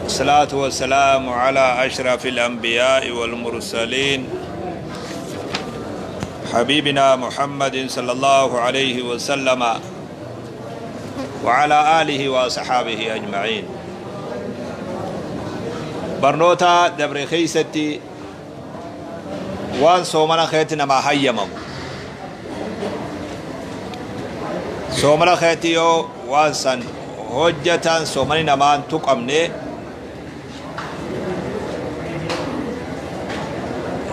الصلاة والسلام على أشرف الأنبياء والمرسلين حبيبنا محمد صلى الله عليه وسلم وعلى آله وصحابه أجمعين. Barnoota dabre keeysatti waan soomana keetti namaa hayyamamu, soomana keetti yoo waan san hojjatan soomani namaan tuqamne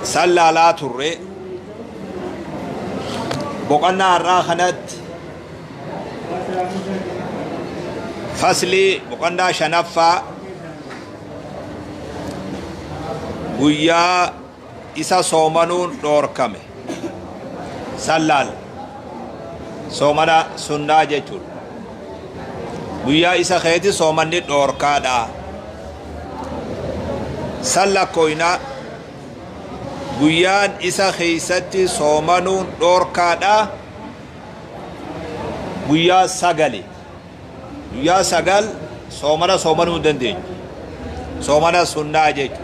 san laalaa turre. Boqonnaa har'aa kanatti faslii boqonnaa shanaffaa, guyyaa isa soomanuun dhoorkame san laal. Soomana sunnaa jechuudha. Guyyaa isa keeti soomanni dhoorkaadha san lakkooyna. Guyyaan isa keeysatti soomanuun dhoorkaadha guyyaa sagali. Guyyaa 9 soomana soomanuu hin dandeenyu, soomana sunnaa jechuudha.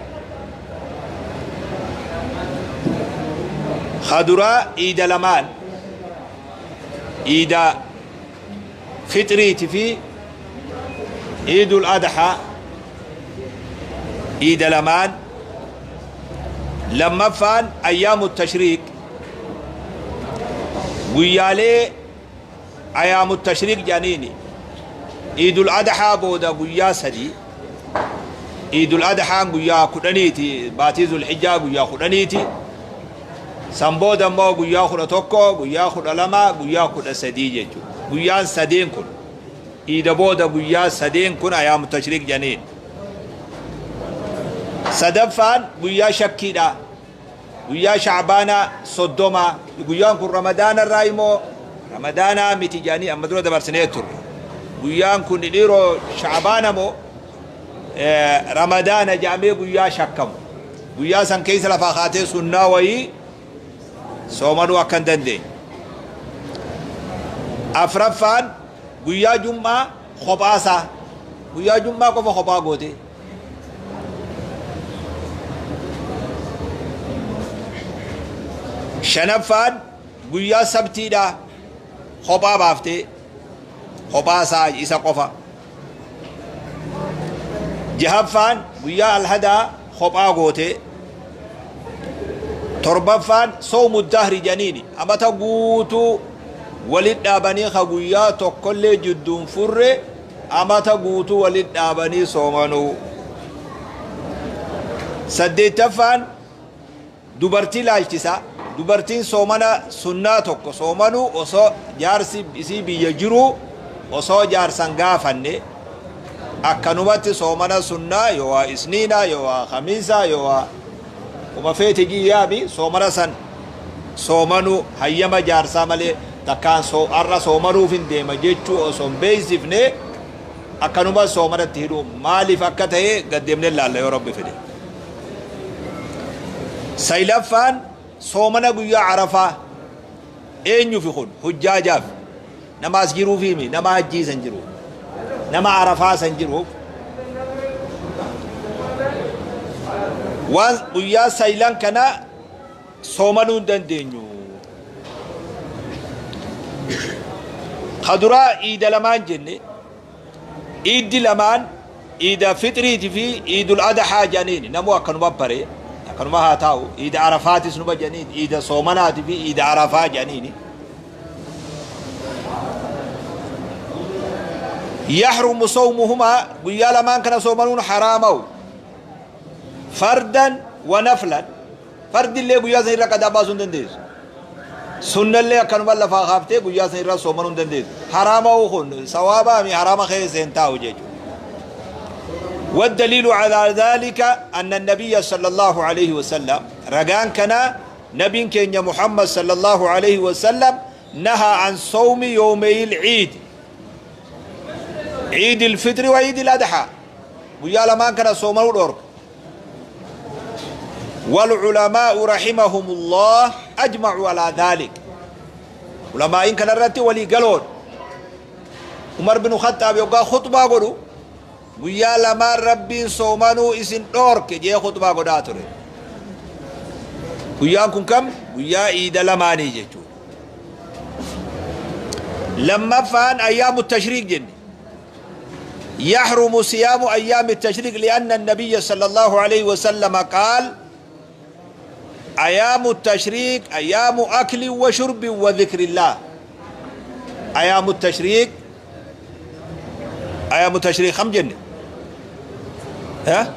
Ka duraa iida lamaan, iida fixriiti fi iidul adhaa, iida lamaan. Lammaffaan ayyaamu tashriiq, guyyaalee ayaamu tashriiq jedhaniini, iidul adhaa booda guyyaa 3. Iidul adhaan guyyaa 10ti, baatii Zulhijjaa guyyaa 10ti. San booda immoo guyyaa 11, guyyaa 12, guyyaa 13 jechuudha. Guyyaan sadeen kun, iida booda guyyaa sadeen kun ayaamu tashriiq jedhaniin. Sadaffaan guyyaa shakkiidha, guyyaa Shacbaanaa 30. Guyyaan kun Ramadaana irraa immoo Ramadaanaa miti jedhanii amma dura dabarsinee turre. Guyyaan kun dhiiroo Shacbaana moo Ramadaana jedhamee guyyaa shakkamu, guyyaa san keessa lafaa kaatee sunnaa wayii soomanuu akka hin dandeenye. Afraffaan guyyaa Jum'aa kophaasaa, guyyaa Jum'aa qofa kophaa gootee. Shanaffaan guyyaa Sabtiidha, kophaa baaftee, kophaasaa isa qofa. Jahaffaan guyyaa Alhadaa kophaa gootee. Torbaffaan sawmu dahri jedhaniini, amata guutuu walit dhaabanii ka guyyaa tokkollee jidduun furre, amata guutuu walit dhaabanii soomanuu. Saddeettaffaan dubartii laalchisa. Dubartiin soomana sunnaa tokko soomanuu osoo jaarsi isii biyya jiruu, osoo jaarsan gaafanne akkanumatti soomana sunnaa, yoo waa Isniinaa, yoo waa Khamiisaa, yoo waa kuma feete jiyyaami, soomana san soomanuu hayyama jaarsaa malee, takkaan har'a soomanuuf hin deema jechuu osoo hin beeksifne akkanuma soomanatti hidhuu maaliif akka ta'e gad deemnee laalla yoo Rabbi fedhe. Saylaffaan soomana guyyaa Arafaa. Eenyufi kun? Hujjaajaaf. Nama as jiruufi nama hajjii san jiruuf, nama Arafaa san jiruuf. Waan guyyaa saylan kana soomanuu hin dandeenyu. Ka duraa iida lamaan jenne. Iiddi lamaan iida fixriiti fi iidul adhaa jedhaniin namuu akkanuma bare, akkanuma haa taa'u. Iida Arafaatis numa jedhaniin, iida soomanaati fi iida Arafaa jedhaniini. Yahrumu sawmuhumaa, guyyaa lamaan kana soomanuun haraamawu, fardan wa naflan. Fardillee guyyaa san irra qadaa baasuu hin dandeessu. Sunnallee akkanuma lafaa kaaftee guyyaa san irra soomanuu hin dandeessu. Haraama'uu kun sawaabaa mi haraama keessa hin taa'u jechuudha. والدليل على ذلك أن النبي صلى الله عليه وسلم، رجان كان نبي كين محمد صلى الله عليه وسلم، نهى عن صوم يومي العيد، عيد الفطر وعيد الأضحى. Guyyaa lamaan kana soomanuu dhorka. والعلماء رحمهم الله أجمعوا على ذلك. علماء كان الرتي ولي قالون. عمر بن الخطاب يوقع خطبة قولوا Guyyaa lamaan Rabbiin soomanuu isin dhoorke jee khuxbaa godhaa ture. Guyyaan kun kam? Guyyaa iida lamaanii jechuudha. Lammaffaan ayyaamu tashriiq jenne. يحرم صيام أيام التشريق لأن النبي صلى الله عليه وسلم قال أيام التشريق أيام أكل وشرب وذكر الله. أيام التشريق، أيام التشريق خم جنة ها؟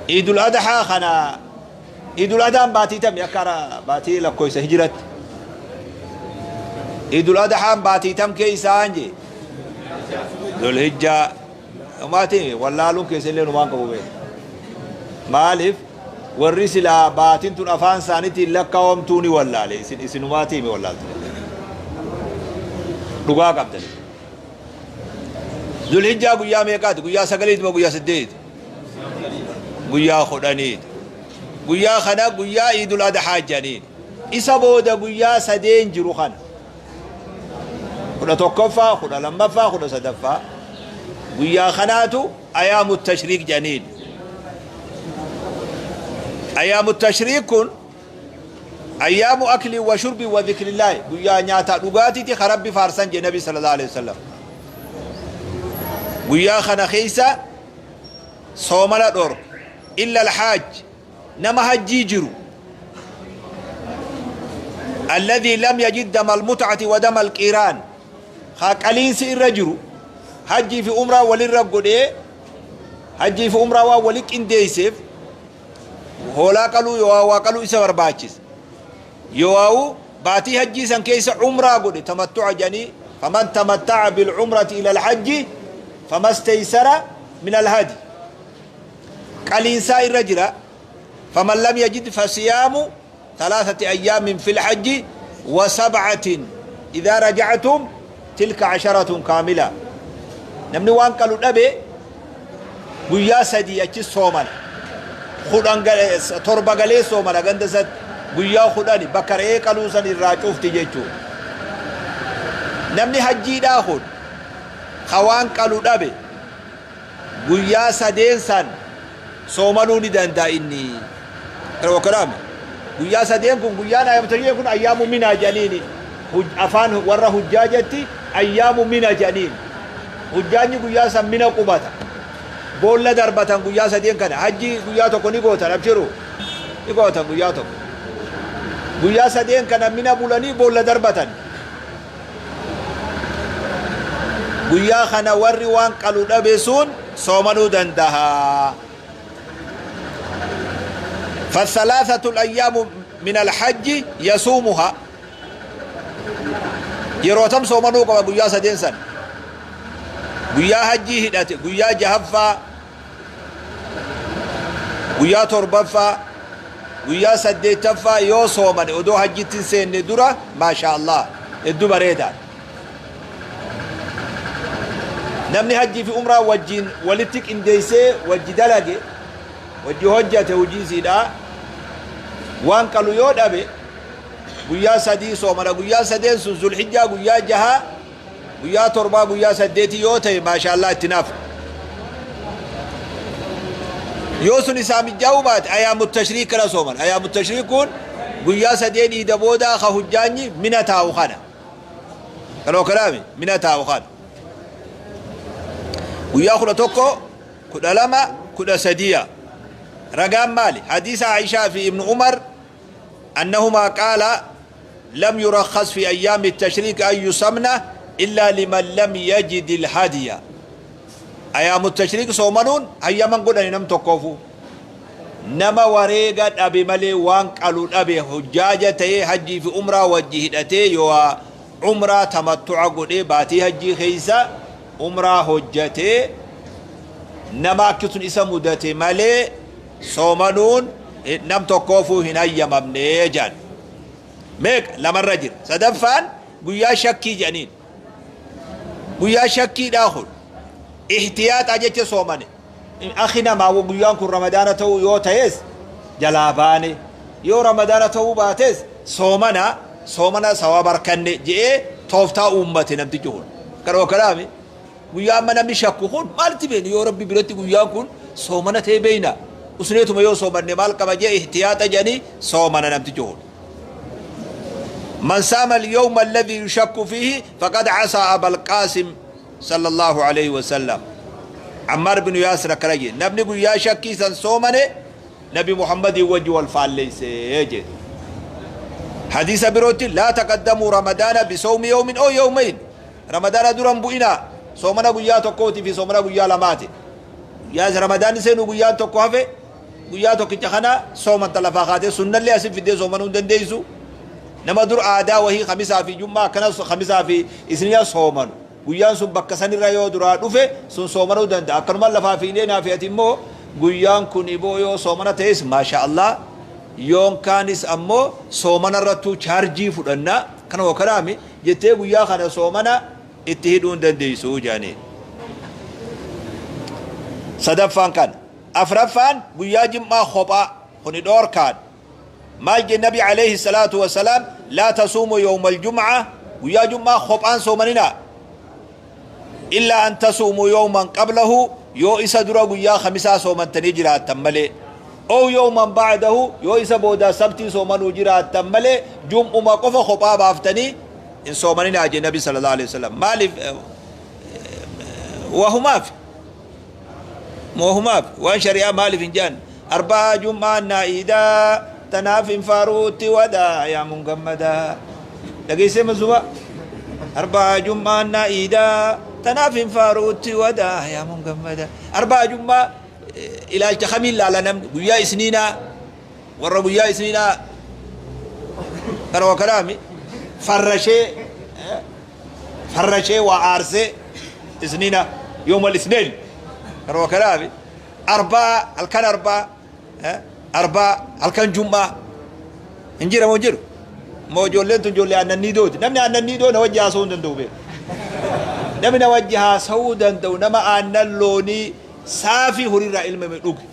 عيد الأضحى خنا عيد الأضحى باتي تم يكرا باتي لكويس هجرت عيد الأضحى باتي تم كيسانجي ذو الحجة وماتي ولا لون كيس اللي نمان قبوبه مالف warri silaa baatiin tun afaan isaaniitiin lakkaawamtuu ni wallaale. Isin isinumaatii hime wallaaltu dhugaa qabdan. Zulhijjaa guyyaa meeqaati? Guyyaa 9ti moo guyyaa 8ti? Guyyaa 10ti. Guyyaa kana guyyaa iidul adhaa jedhaniin. Isa booda guyyaa sadeen jiru kana, 11ffaa, 12ffaa, 13ffaa, guyyaa kanaatu ayaamu tashriiq jedhaniin. Ayaamu tashriiq kun ayyaamu akli wa shurbi wa dhikrillaahi, guyyaa nyaataa dhugaatiiti ka Rabbi faarsan jedhe Nabi sallallahu alaihi wasallam. Guyyaa kana keessa soomana dhorku illa alhaaj, nama hajjii jiru, alladhii lam yajid dama almut'ati wa dama alqiraan, haa qaliinsi irra jiru, hajjii fi umraa walirra godhee, hajjii fi umraa waan wali qindeesseef hoolaa qaluu yoo waa qaluu isa barbaachisa, yoo baatii hajjii san keessa umraa godhe, tamattu'a jedhanii. Faman tamatta'a bilcumrati ila alhajji famasteysara min alhadi, qaliinsaa irra jira. Faman lam yajid fasiyaamu ثلاثة أيام في الحج وسبعة إذا رجعتم تلك عشرة كاملة. Namni waan qalu dhabe guyyaa 3 achi soomana, 10, 7 galee soomana ganda isatti, guyyaa 10 bakka re'ee qaluu san irraa cufti jechuudha. Namni hajjiidhaa kun ka waan qalu dhabe guyyaa sadeen san soomanuu ni danda'a inni. Kana guyyaa sadeen kun, guyyaan ayyaamu kun ayyaamu minaa jedhaniini, afaan warra hujjaajatti ayyaamu mina jedhaniin. Hujjaanyi guyyaa san mina qubata, boolla darbatan guyyaa sadeen kana. Hajji guyyaa tokko ni gootan, abshiru, ni gootan guyyaa tokko. Guyyaa sadeen kana mina bulanii boolla darbatan. Guyyaa kana warri waan qalu dhabe sun soomanuu dandaha. فالثلاثة الأيام من الحج يصومها. Yeroo tam soomanuu qaba? Guyyaa sadeen san, guyyaa hajjii hidhate, guyyaa jahaffaa, guyyaa torbaffaa, guyyaa saddeettaffaa yoo soomane odoo hajjitti hin seenne dura, maasha Allah, hedduu bareedaadha. Namni hajjii fi umraa wajjiin walitti qindeessee wajji dalage, wajji hojjate, hojii isiidha, waan qalu yoo dhabe guyyaa 3 soomana. Guyyaa sadeen sun Zulhijjaa guyyaa 6, guyyaa 7, guyyaa 8 yoo ta'e, maasha Allah, itti naaf. Yoo sun isaa mijaa'uu baate ayaamu tashriik kana sooman. Ayaamu tashriik kun guyyaa sadeen iida boodaa ka hujjaanyi mina taa'u kana. Kanoo kanaami mina taa'u kana, guyyaa 11, 12, 13. Ragaan maali? Hadiisa Aishaa fi Ibnu Umar أنهما قال: لم يرخص في أيام التشريق أن يصمن إلا لمن لم يجد الهدي. أيام التشريق soomanuun hayyaman godhani nam tokkoofu, nama wareega dhabe malee, waan qalu dhabe, hujjaaja ta'ee hajjii fi umraa wajji hidhatee yoo umraa tamattu'a godhee baatii hajjii keeysa umraa hojjatee, nama akki isa mudate malee soomanuun nam tokkoofuu hin hayyamamne jedhan. Meeqa? Lamarra jira. Sadaffaan guyyaa shakkii jedhaniin. Guyyaa shakkiidhaa kun ihtiyaaxaa jecha soomane. Akhi namaa guyyaan kun Ramadaana ta'uu yoo ta'es jalaa baane, yoo Ramadaana ta'uu baates soomana, soomana sawaaba harkanne je'ee tooftaa uummate namtichi kun. Kanuma kanaami. Guyyaa amma namni shakku kun maalitti beekna? Yoo Rabbi biratti guyyaan kun soomana ta'e beekna. Usneetuma yoo soomanne maal qaba jee ihtiyaaxa jedhanii soomana namtichi kun. Man saama al-yawma alladhi yushakku fiihi faqad asaa Abal Qaasim sallallahu alayhi wa sallam. Ammaar bin Yaasir akkana jedhe, namni guyyaa shakkii san soomane Nabi Muhammadii wajji wal faalleyse jedhe. Hadiisa birootti, laa taqaddamuu Ramadaana bisawmi yawmin aw yawmayn. Ramadaana dura hin bu'inaa soomana guyyaa tokkootii fi soomana guyyaa lamaati. Guyyaa Ramadaanni seenu guyyaan tokko hafe, guyyaa tokkicha kana soomanta lafaa kaatee sunnallee asi fiddee soomanuu hin dandeessu. Nama dur aadaa wahii Khamisaa fi Jum'aa akkana Khamisaa fi Isniina soomanu. Guyyaan sun bakka sanirra yoo duraa dhufe sun soomanuu danda'a. Akkanumaan lafaa fiinee naa fi ati immoo guyyaan kun iboo yoo soomana ta'es maasha Allah, yoon kaanis ammoo soomana irrattuu chaarjii fudhanna kana hoo kanaami jettee guyyaa kana soomana itti hidhuu hin dandeessu jedhaniin. Sadaffaan kana. Afraffaan guyyaa Jim'aa kophaa, kuni dhoorkaadha. Maal jedhe Nabi alayhi salaatu wassalaam? Laa tasuumu yawmal jum'a, guyyaa jum'aa kophaan soomaninaa, illaa an tasuumu yawman qablahu, yoo isa dura guyyaa Khamisaa soomantanii jiraattan malee, ow yawman ba'dahu, yoo isa boodaa Sabtii soomanuu jiraattan malee, jum'uma qofa kophaa baaftanii hin soomaninaa jedhe Nabi sallallahu alayhi wasallam. Maaliif? Wahumaaf. Moohumaaf waan shari'aa maaliif hin jedhan? Arba'aa Jum'aan naa iidaa, tanaaf hin faaruutti wadaa yaamuun gammadaa. Dhageessee manzumaa? Arba'aa Jum'aan naa iidaa, tanaaf hin faaruutti wadaa yaamuun gammadaa. Arba'aa Jum'aa ilaalcha kamiin laala namni? Guyyaa Isniinaa, warra guyyaa Isniinaa kana waa kanaami farrashee farrashee waa aarsee Isniina, yoomal isneen, yeroo kanaafi Arbaa, halkan Arbaa, Arbaa halkan Jum'aa hin jira moo hin jiru moo? Ijoolleen tun ijoollee aannannii dooti. Namni aannannii doo na wajji haasa'uu hin danda'u beeku. Namni na wajji haasa'uu danda'u nama aannan loonii saafii horiirraa ilmame dhuge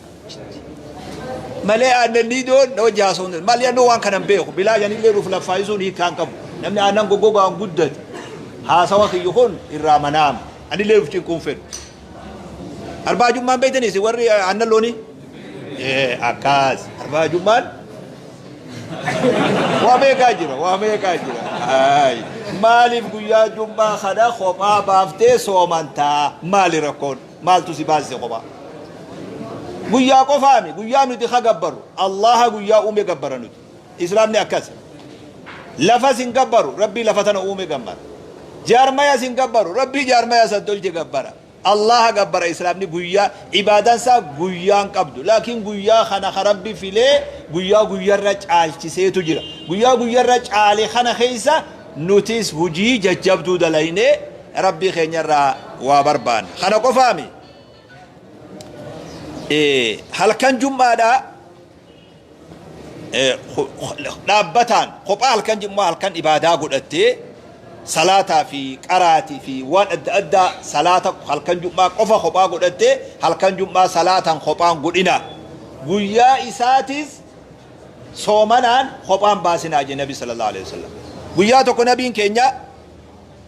malee aannan niidoon na wajji haasa'uu hin danda'u. Maal yannoo waan kana hin beeku. Bilaa janillee dhufu laffaayisuun hiikkaa hin qabu. Namni aannan goggogaan guddate haasawa kiyya kun irraa manaama. Anillee dhuf cinquun fedhu. Arbaa Jummaan beektanii isin warri aannan loonii? Akkas. Arbaa Jummaan waa meeqaa jira, waa meeqaa jira. Maaliif guyyaa Jummaa kana kophaa baaftee soomantaa? Maali rakkoon? Maaltu si baasise kophaa? Guyyaa qofaami, guyyaa nuti ka gabbaru Allaha guyyaa uume gabbara nuti. Islaamni akkas. Lafas hin gabbaru, Rabbii lafa tana uume gabbara. Jaarmayas hin gabbaru, Rabbii jaarmaya san tolche gabbara. Allaha gabbara Islaamni. Guyyaa ibaadaan isaa guyyaan qabdu. Laakiin guyyaa kana ka Rabbi filee guyyaa guyyarra caalchiseetu jira. Guyyaa guyyarra caale kana keessa nutis hujii jajjabduu dalaynee Rabbii keenyarraa waa barbaanna. Kana qofaami. Halkan Jum'aadhaa dhaabbataan kophaa halkan Jum'aa halkan ibaadaa godhattee salaataa fi qaraatii fi waan adda addaa, salaata halkan Jum'aa qofa kophaa godhattee halkan Jum'aa salaatan kophaan godhina. Guyyaa isaatis soomanaan kophaan baasinaa jedhe Nabi sallallahu alaihi wasallam. Guyyaa tokko Nabiin keenya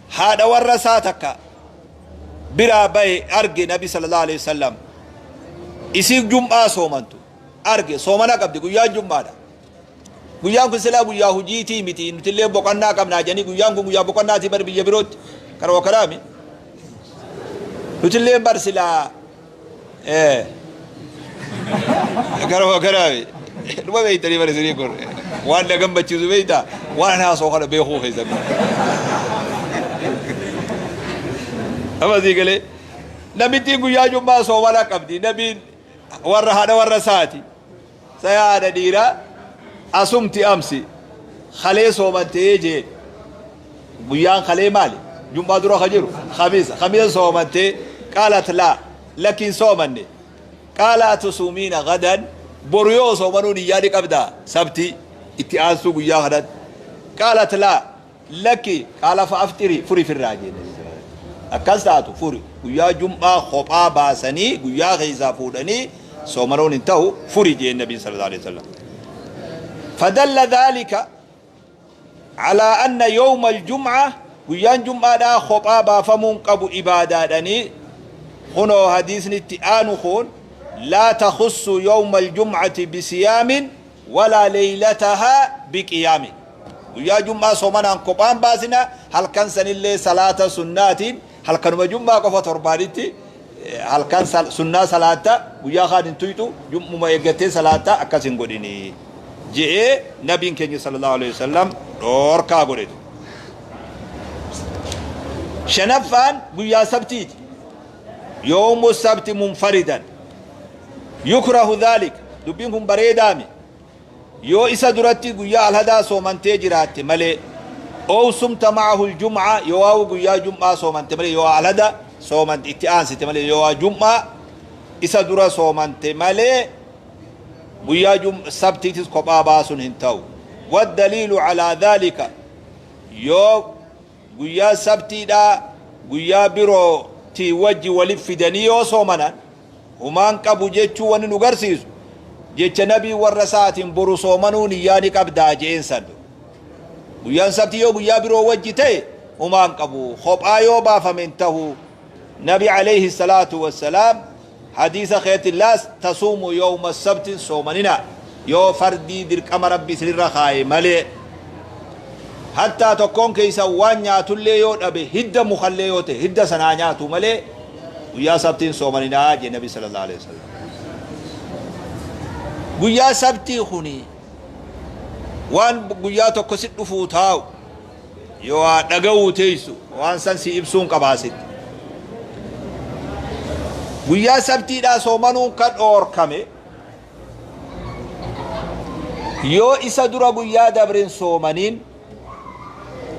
haadha warra isaa takka biraa bahe arge. Nabi sallallahu alaihi wasallam isii Jum'aa soomantu arge. Soomana qabdi, guyyaan Jum'aadha. Guyyaan kun silaa guyyaa hujiitii miti, nutillee boqonnaa qabnaa jedhanii. Guyyaan kun guyyaa boqonnaatii bar biyya birootti, kana wakaraami nutillee bar silaa kana wakaraami dhuma beeytanii bar isinii kun waan na gammachiisu beeytaa, waan haasoo kana beekuu keessan amma sii galee. Namittiin guyyaa Jum'aa soomana qabdi. Nabiin warra haadha warra isaati, saya haadha dhiiraa, asumti amsi kalee soomantee jeen. Guyyaan kalee maali? Jum'aa dura ka jiru Khamiisa. Khamiisa soomantee? Qaalat laa, lakkiin soomanne. Qaala atusuumiina gadan? Boru yoo soomanuu niyyaa ni qabdaa, Sabtii itti aansuu guyyaa kanatti? Qaalat laa, lakki. Qaala fa afxiri, furi firraa jeen. Akkas taatu furi. Guyyaa Jum'aa kophaa baasanii guyyaa keessaa fuudhanii soomanuun hin ta'u, furi jeen Nabiin sallallahu alaihi wasallam. Fadalla dhalika ala anna yawma aljum'a. Guyyaan jum'aadhaa kophaa baafamuun qabu ibaadaadhanii. Kunoo hadiisni itti aanu kun: laa takhussu yawma aljum'ati bisiyaamin walaa leeylatahaa biqiyaamin. Guyyaa jum'aa soomanaan kophaan baasina, halkan sanillee salaata sunnaatiin. Halkanuma jum'aa qofa torbaanitti halkan sunnaa salaatta, guyyaa kaan hin tuyxu, jum'uma eeggattee salaatta, akkas hin godhini je'ee nabiin keenya sallallahu alaihi wasallam dhoorkaa godhetu. Shanaffaan guyyaa sabtiiti. Yawmu sabti munfaridan yukrahu dhalik. Dubbiin kun bareedaami. Yoo isa duratti guyyaa alhadaa soomantee jiraatte malee, ow sumta ma'ahu aljum'a, yoo guyyaa jum'aa soomante malee, yoo alhada soomante itti aansite malee, yoo jum'aa isa dura soomante malee, guyyaa sabtiitis kophaa baasuun hin ta'u. Waddaliilu calaa dhalika, yoo guyyaa sabtiidhaa guyyaa birootii wajji walif fidanii yoo soomanan humaan qabu jechuu wanni nu garsiisu jecha nabii warra isaatiin boru soomanuu niyyaa ni qabdaa je'een san. Guyyaan sabtii yoo guyyaa biroo wajji ta'e humaan qabu, kophaa yoo baafame hin tahu. Nabi alayhi salaatu wassalaam hadiisa keetti: laa tasuumu yawma sabtin, soomanina yoo fardii dirqama Rabbi isinirra kaaye malee, hattaa tokkoon keessa waan nyaatullee yoo dhabe, hidda mukallee yoo ta'e hidda sanaa nyaatu malee guyyaa sabtiin soomaninaa jee nabi sallallahu alaihi wasallam. Guyyaa sabtii kuni waan guyyaa tokko si dhufuu taa'u yoo haa dhaga'uu teessu, waan san si ibsuun qabaasitti. Guyyaa sabtiidhaa soomanuun kan dhoorkame yoo isa dura guyyaa dabren soomaniin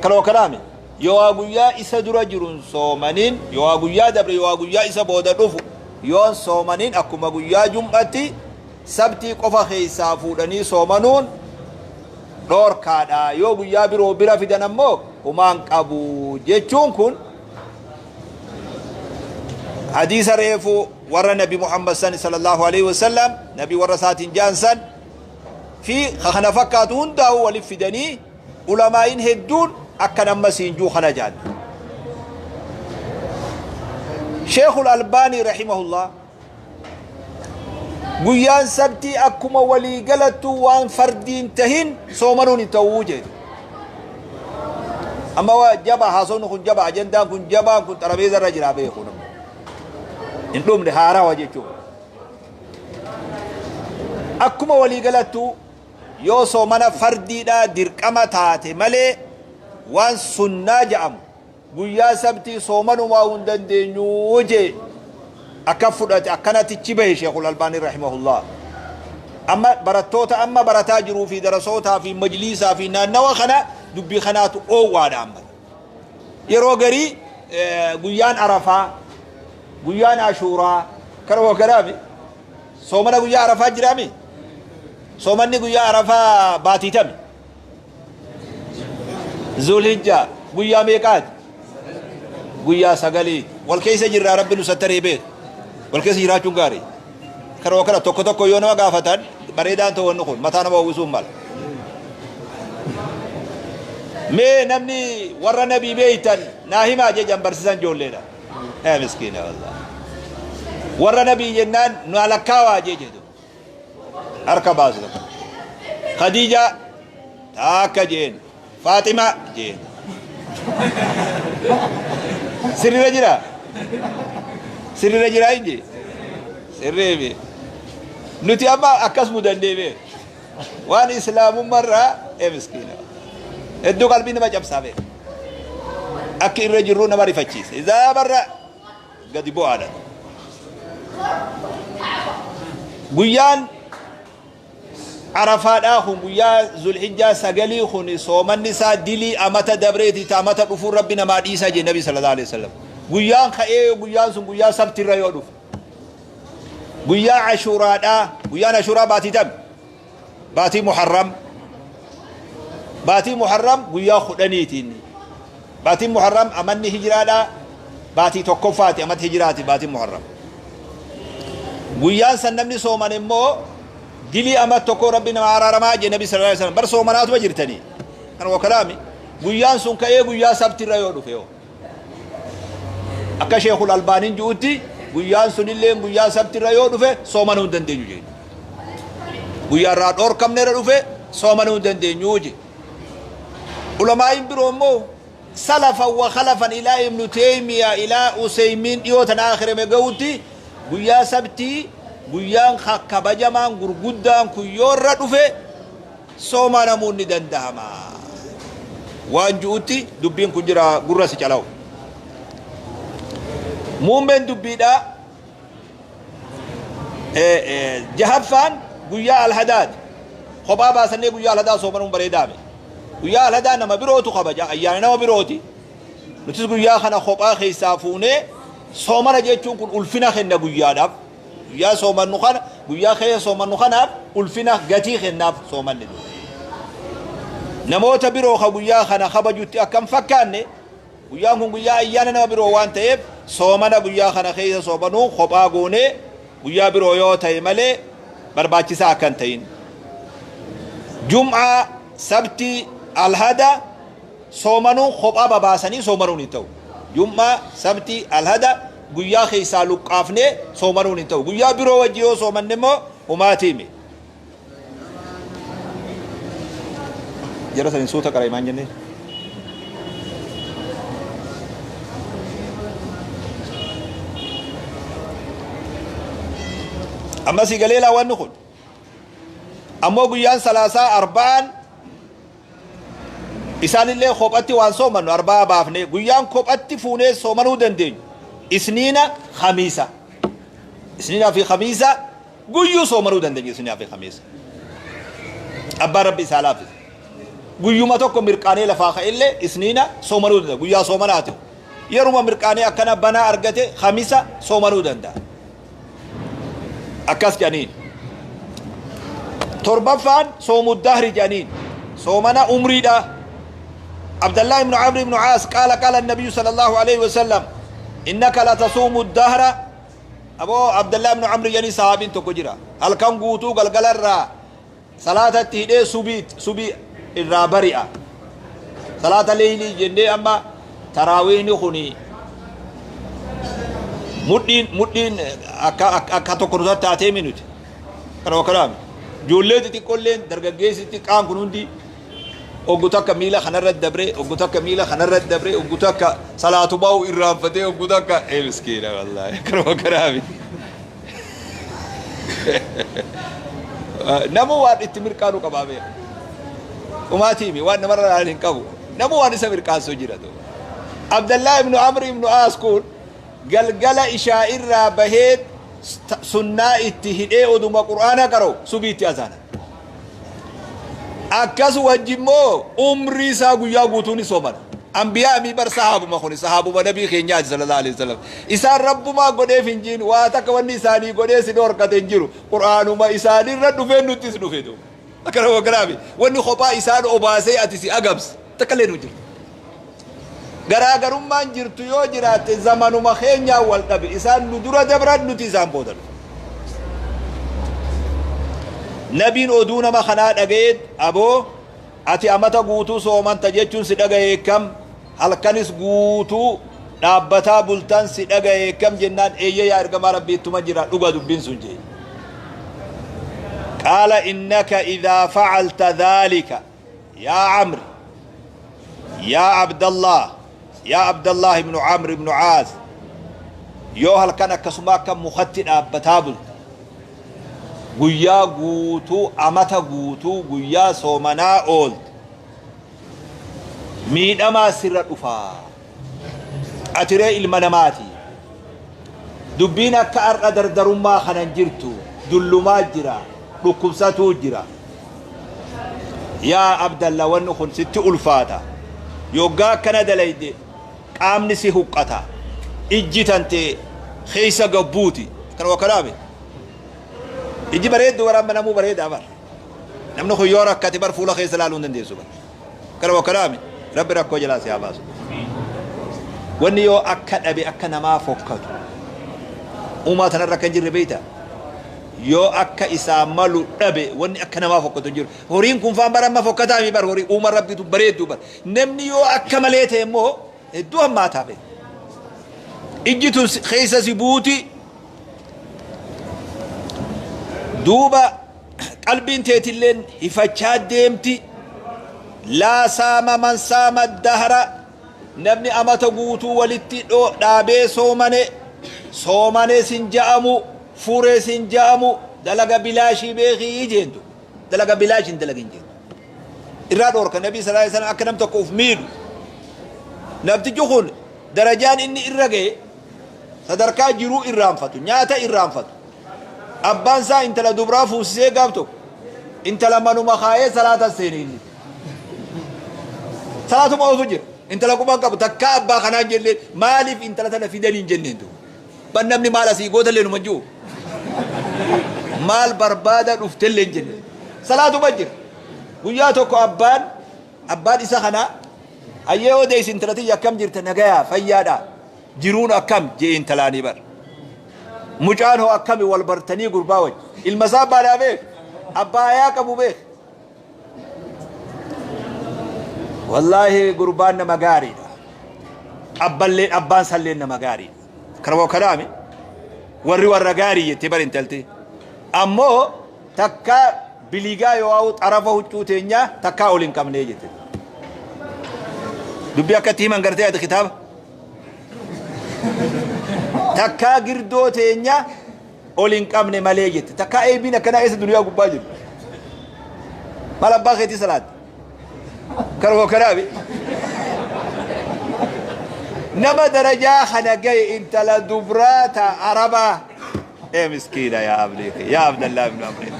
kaloo kalaame, yoo guyyaa isa dura jirun soomaniin, yoo guyyaa dabre, yoo guyyaa isa booda dhufu yoon soomaniin, akkuma guyyaa jum'atti sabtii qofa keessaa fuudhanii soomanuun dhoorkaadha. Yoo guyyaa biroo bira fidan ammoo humaan qabu jechuun kun hadiisa reefu warra nabi Muhammad san sallallahu alaihi wasallam nabi warra isaatiin jaan san fi kana fakkaatu hundaa'u walif fidanii ulamaa'iin hedduun akka nama siinjuu kana jaan. Sheekul Albaanii rahimahullah guyyaan sabtii akkuma walii galattu waan fardiin tahin soomanuun hin ta'uu jedhe. Amma waa jaba, haasofni kun jaba, ajandaan kun jabaan kun xarabeeza irra jira, beeku namni hin dhumne, haarawa jechuudha. Akkuma walii galattu yoo soomana fardiidha dirqama taate malee waan sunnaa jedhamu guyyaa sabtii soomanumaa hin dandeenyu jee akka fudhate akkanatichi bahe Sheekul Albaanii rahimahullah. Amma barattoota amma barataa jiruu fi darasootaa fi majliisaa fi naannawa kana dubbii kanaatu oowwaadha. Amma yeroo garii guyyaan Arafaa, guyyaan Ashuuraa kana kanaami soomana guyyaa Arafaa jiraami. Soomanni guyyaa Arafaa baatiitami Zulhijjaa guyyaa meeqaati? Guyyaa 9. Wal keessa jirraa, Rabbi nu sattaree beeku. Wal keessa jiraachuun gaarii. Kana kana tokko tokko yoo nama gaafatan bareedaan ta'u, wanni kun mataa nama uwwisuun mala. Mee namni warra nabii beeytan naa himaa jejan barsiisan ijoolleedha. Ee miskiina, wallah. Warra nabii jennaan nu alakkaawaa jee jedhu. Harka baasu tokko. Khadiija taakka jeen. Faaxima jeen. Sirriirra jira? Sirriirra jira inji? Sirrii. Nuti amma akkas mudannee beeku. Waan islaamummarraa, ee miskiina. Hedduu qalbii nama cabsaa beeku. Akki irra jirru nama rifachiisa. Izaabarra gadi bu'aadha. Guyyaan Arafaadhaa kun, guyyaa Zulhijjaa 9 kun, soomanni isaa dilii amata dabreeti ta amata dhufuun Rabbi namaa dhiisaa jee Nabi sallallahu alaihi wasallam. Guyyaan ka'ee guyyaan sun guyyaa sabtirra yoo dhufe. Guyyaa Ashuuraadhaa, guyyaan Ashuuraa baatii tam? Baatii Muharram. Baatii Muharram guyyaa 10iitiin. Baatiin Muharram amanni hijiraadhaa baatii tokkoffaati, amata hijiraati baatiin Muharram. Guyyaan san namni sooman immoo dilii amat tokko Rabbi nama araaramaa jee Nabi sallallahu alaihi wasallam. Bar soomanaatuma jirtanii. Kan wakalaami. Guyyaan sun ka'ee guyyaa sabtirra yoo dhufe hoo? Akka Sheekhul Albaaniin ju'utti guyyaan sunillee guyyaa sabtirra yoo dhufe soomanuu hin dandeenyu jedhe. Guyyaa irraa dhoorkamne irra dhufe soomanuu hin dandeenyu jedhe. Ulamaa'iin biroo immoo salafan wa khalafan ilaa Ibnu Teeymiyaa ilaa Useymiin dhiyoo tana aakhirame gahutti guyyaa sabtii guyyaan kabajamaan gurguddaan kun yoo irra dhufe soomanamuun ni dandahama waan ju'utti dubbiin kun jira gurra si calawu. Muummeen dubbiidha jahaffaan guyyaa alhadaati. Kophaa baasannee guyyaa alhadaa soomanuun bareedaame. Guyyaa alhadaa nama birootu kabaja, ayyaana nama birooti. Nutis guyyaa kana kophaa keessaa fuunee soomana jechuun kun ulfina kenna guyyaadhaaf. Guyyaa soomannu kana, guyyaa keessa soomannu kanaaf ulfina gatii kennaaf soomanni dura. Namoota biroo ka guyyaa kana kabajutti akka hin fakkaanne, guyyaan kun guyyaa ayyaana nama biroo waan ta'eef soomana guyyaa kana keessa soomanuu kophaa goonee guyyaa biroo yoo ta'e malee barbaachisaa akka hin ta'in. Jum'aa, Sabtii, Alhada soomanuu kophaa babaasanii soomanuun hin ta'u. Jum'aa, Sabtii, Alhada guyyaa keessaa luqqaafnee soomanuun hin ta'u. Guyyaa biroo wajji yoo soomanne immoo humaatiimi. Jara saniin suuta qara'i maan jennee? Amma si galee laa wanni kun. Ammoo guyyaan salaasaa arba'aan isaanillee kophatti waan soomannu arba'aa baafnee guyyaan kophatti fuunee soomanuu dandeenyu isniina khamiisa. Isniinaa fi khamiisa guyyuu soomanuu dandeenya isniinaa fi khamiisa. Abbaan Rabbi isaa laaffise. Guyyuma tokko mirqaanee lafaa ka'ellee isniina soomanuu danda'a. Guyyaa soomanaati. Yeruma mirqaanee akkana banaa argate khamisa soomanuu danda'a. Akkas jedhaniin. Torbaffaan soomu dahri jedhaniin. Soomana umriidha. Abdallah ibn Amr ibn Aas qaala qaala nabiyyu sallallahu alayhi wa sallam innaka latasuumu dahra. Aboo Abdallah ibn Amr jedhanii sahaabiin tokko jira. Halkan guutuu galgala irraa salaatatti hidhee subii subii irraa bari'a. Salaata leeylii jennee amma taraawiihni kuni mudhiin mudhiin akka akka tokko nu tattaatee mi nuti. Kana wakkanaami. Ijoollee xixiqqoolleen dargaggeessi xiqqaan kun hundi oggu takka miila kanarra dabree oggu takka miila kanarra dabree oggu takka salaatu baa'u irraanfatee oggu takka ee miskiina wallaahi kana wakkanaami. Namu waan itti mirqaanu qabaa beeka. Umaatiimi waan namarra ilaalan hin qabu. Namu waan isa mirqaansu jira duuba. Abdallaa ibnu Amr ibnu Aas kun galgala ishaa irraa bahee sunnaa itti hidhee oduma Qur'aana qara'u subiitti azaana. Akkas wajji immoo umrii isaa guyyaa guutuu ni soomana. Anbiyaa mii bar sahaabuma kuni sahaabuma nabii keenyaati sallallahu alaihi wasallam. Isaan rabbumaa godheef hin jiin waa takka wanni isaanii godhee si dhorkate hin jiru. Qur'aanuma isaanirra dhufee nuttis dhufe duuba. Akkana wagganaami wanni kophaa isaan obaasee ati si agabse takka illee nu jirtu. Garaagarummaan jirtu yoo jiraatte zamanuma keenyaan wal dhabe isaan nu dura dabran nuti isaan booda dhufe. Nabiin oduu nama kanaa dhaga'eet aboo ati amata guutuu soomanta jechuun si dhaga'ee kam halkanis guutuu dhaabbataa bultan si dhaga'ee kam jennaan eeyyee yaa ergamaa rabbii ittuma jira dhuga dubbiin sun jee. Qaala innaka idhaa facalta dhaalika yaa Amri yaa Abdallah yaa Abdallah ibnu Amr ibnu Caas yoo halkan akkasuma akka mukatti dhaabbataa bulte guyyaa guutuu amata guutuu guyyaa soomanaa oolte miidhamaa sirra dhufaa atiree ilma namaati dubbiin akka har'a dardarummaa kanan jirtu dullumaa jira dhukkubsatuu jira Yaa Abdalla wanni kun sitti ulfaata. Yoggaa akkana dalayde qaamni si huqqata. Ijji tante keessa gabbuuti. Kana wakkanaame. Ijji bareeddu bara amma namuu bareedaa bar. Namni kun yoo rakkate bar fuula keessa laaluu hin dandeessu bar. Kana wakkanaame. Rabbi rakkoo jalaa si haa baasu. Wanni yoo akka dhabe akka namaa fokkatu. Uumaa tanarra akka hin jirre beektaa? Yoo akka isaa malu dhabe, wanni akka namaa fokkatu hin jiru. Horiin kun faan bara amma fokkataa mi bar, horii uuma Rabbitu bareedduu bar. Namni yoo akka malee ta'e immoo hedduu hammaataa be. Ijji tun keessa si buuti. Duuba qalbiin teetilleen hifachaa deemti. Laa saama man saama dahra, namni amata guutuu walitti dhaabee soomane, soomane sin ja'amu, fure sin ja'amu, dalaga bilaashii beekii jeentu. Dalaga bilaash hin dalagin jeentu. Irraa dhoorka Nabii sallallahu alaihi wasallam akka nam tokko uf miidhu. Namtichi kun darajaan inni irra ga'e sadarkaa jiruu irraanfatu, nyaata irraanfatu. Abbaan isaa intala dubraa fuusisee gaaf tokko intala manuma kaayee salaata seene inni. Salaatuma oofu jira. Intala quban qabu takkaa abbaa kanaan jenneen, maaliif intala tana fidanii hin jenneen duuba. Ban namni maal asii gootallee numa jiru. Maal barbaada dhuftellee hin jenneen. Salaatuma jira. Guyyaa tokko abbaan isa kanaa, "Hayyee odeessi, intala tiyya, akkam jirta? Nagayaa, fayyaadha, jiruun akkam?" jee intalaanii bar. "Mucaan hoo akkami? Wal bartanii gurbaa wajji?" Ilma isaa abbaadhaa beek. Abbaa ayaa qabu beek. "Wallaahi gurbaan nama gaariidha. Abballee abbaan salleen nama gaariidha. Kana kanaami warri warra gaarii," jettee bar intalti. "Ammoo takka biligaa yoo ha'u xarafa huccuu teenyaa takkaa ol hin qabnee," jette. Dubbii akkatti himan gartee ati kitaaba. "Takkaa girdoo teenya ol hin qabne malee," jette. Takkaa eebiin akkanaa eessa duniyaa gubbaa jiru? Maal abbaa keetii salaatte? Karoo kanaafi. Nama darajaa kana gahe intala dubraa ta Arabaa. Ee miskiina yaa abdii, yaa Abdallah ibn Amri.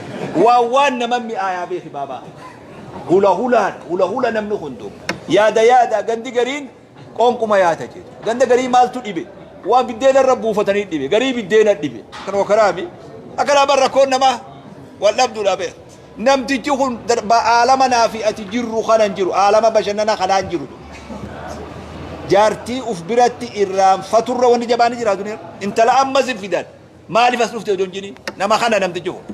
Waan nama mi'aayaa beeki baabaa. Hula hulaan hula hula namni hundu. Yaada yaada, gandi gariin qoonquma yaata jedhu. Ganda garii maaltu dhibe? Waan biddeena irra buufatanii dhibe. Garii biddeena dhibe. Kanuma kanaami. Akkanaa bar rakkoon namaa wal dhabduudha beeka. Namtichi kun aalama naa fi ati jirru kana hin jiru. Aalama bashannana kanaa hin jiru. Jaartii uf biratti irraanfaturra wanni jabaan ni jira duniyaa. Intala ammas hin fidan. Maaliif as dhufte odoo hin jiniin? Nama kana namtichi kun.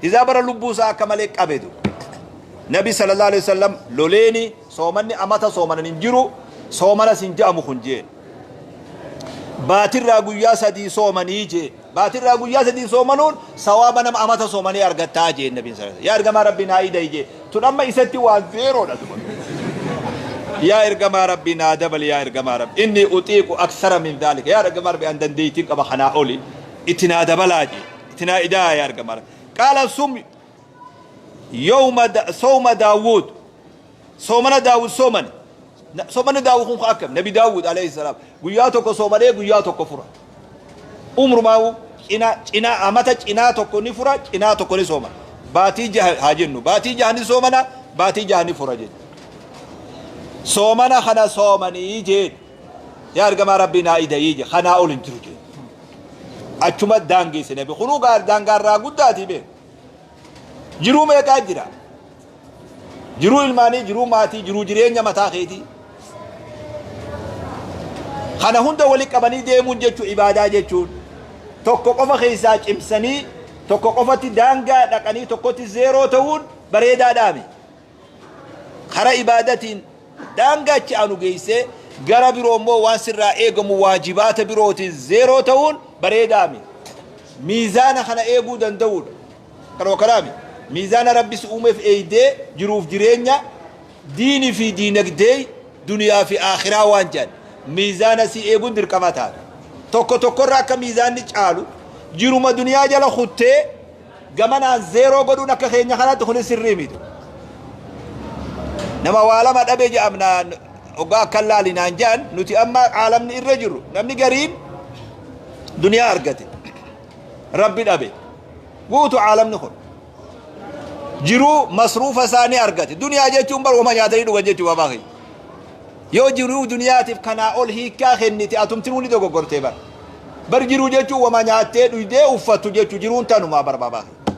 Izaa bara lubbuu isaa akka malee qabetu. Nabi sallallahu alaihi wasallam loleeni soomanni amata soomanan hin jiru, soomanas hin ja'amu kun jeen. Baatirraa guyyaa 3 soomanii jeen. Baatirraa guyyaa 3 soomanuun sawaaba nama amata soomanii argattaa jeen Nabiin sallallahu alaihi wasallam. "Yaa ergamaa Rabbii, naa ida'i," jeen. Tun amma isatti waan zeeroodha duba. "Yaa ergamaa Rabbii, naa dabali, yaa ergamaa Rabbii. Inni utiiqu aksara min dhaalika. Yaa ergamaa Rabbii, an dandeettiin qaba kanaa oli. Itti naa dabalaa," jeen. "Itti naa idaa, yaa ergamaa Rabbii." Qaala sum yawma sawma Daawud. Soomana Daawud soomani. Soomanni Daawud kun akkam? Nabi Daawud alayhi salaam guyyaa tokko soomanee guyyaa tokko fura. Umrumaa cinaa cinaa amata cinaa tokko ni fura, cinaa tokko ni soomana. Baatii 6 haa jennu. Baatii 6 ni soomana, baatii 6 ni fura jechuudha. "Soomana kana soomanii," jeen. "Yaa ergamaa Rabbii, naa ida'ii," je. "Kanaa ol hin jiru," jeen. Achuma daangeesse nabi. Kunuu daangaarraa guddaatii beeku. Jiruu meeqaa jira? Jiruu ilmaanii, jiruu maatii, jiruu jireenya mataa keetii. Kana hunda wali qabanii deemuun jechuun ibaadaa jechuun tokko qofa keessaa cimsanii tokko qofatti daangaa dhaqanii tokkotti zeeroo ta'uun bareedaadhaami. Kara ibaadatiin daangaa achi aanu geessee gara biroo immoo waan sirraa eegamu waajibaata birootiin zeeroo ta'uun bareedaami. Miizaana kana eeguu danda'uudha. Kanuma kanaami. Miizaana Rabbi si uumeef eeydee jiruuf jireenya, diini fi diinagdee, duniyaa fi aakhiraa waan jedhan miizaana si eeguun dirqama taata. Tokko tokkorra akka miizaanni caalu jiruma duniyaa jala kuttee gamanaan zeeroo godhuun akka keenya kanatti kunis sirrii miti. Nama waa lama dhabe jedhamnaan hoggaa akkan laalinaan jedhan, nuti amma aalamni irra jirru namni gariin duniyaa argate Rabbi dhabe. Guutu aalamni kun. Jiruu masruufa isaanii argate. Duniyaa jechuun bar wama nyaatanii dhugan jechuu babaa kiyya. Yoo jiruu duniyaatiif kanaa ol hiikkaa kennite, atumtinuu ni dogoggortee bar. Bar jiruu jechuun wama nyaattee dhuydee uffattu jechuu, jiruun tanumaa bar babaa kiyya.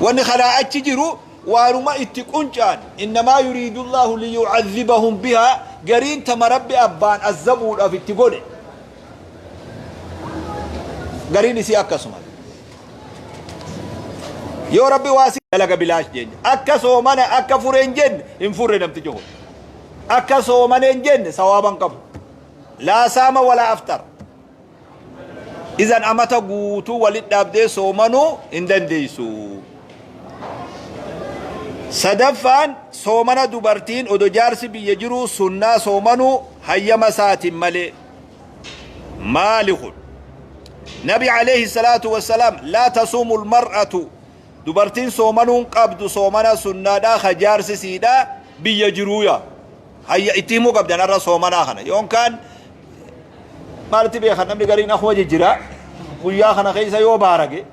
Wanni kanaa achi jiru waanuma itti quncaan, innamaa yuriidullaahu liyu'adhibahum bihaa, gariin tama Rabbi abbaan azzabuudhaaf itti godhe. Gariin isii akkasuma. Yoo Rabbi waa si dalaga bilaash jeenya. Akka soomana akka fure hin jenne hin furre namtichi kun. Akka soomane hin jenne sawaaba hin qabu. Laa saama walaa afxar. Izan amata guutuu walit dhaabdee soomanuu hin dandeessu. Sadaffaan soomana dubartiin odo jaarsi biyya jiruu sunnaa soomanuu hayyama isaatiin malee. Maali kun? Nabi alayhi salaatu wassalaam laa tasuumu almar'atu dubartiin soomanuun qabdu soomana sunnaadhaa ka jaarsi siidhaa biyya jiruuya. Hayya itti himuu qabdan har'a soomanaa kana yookaan maalitti beekan namni gariin akkuma jijjira guyyaa kana keessa yoo baarage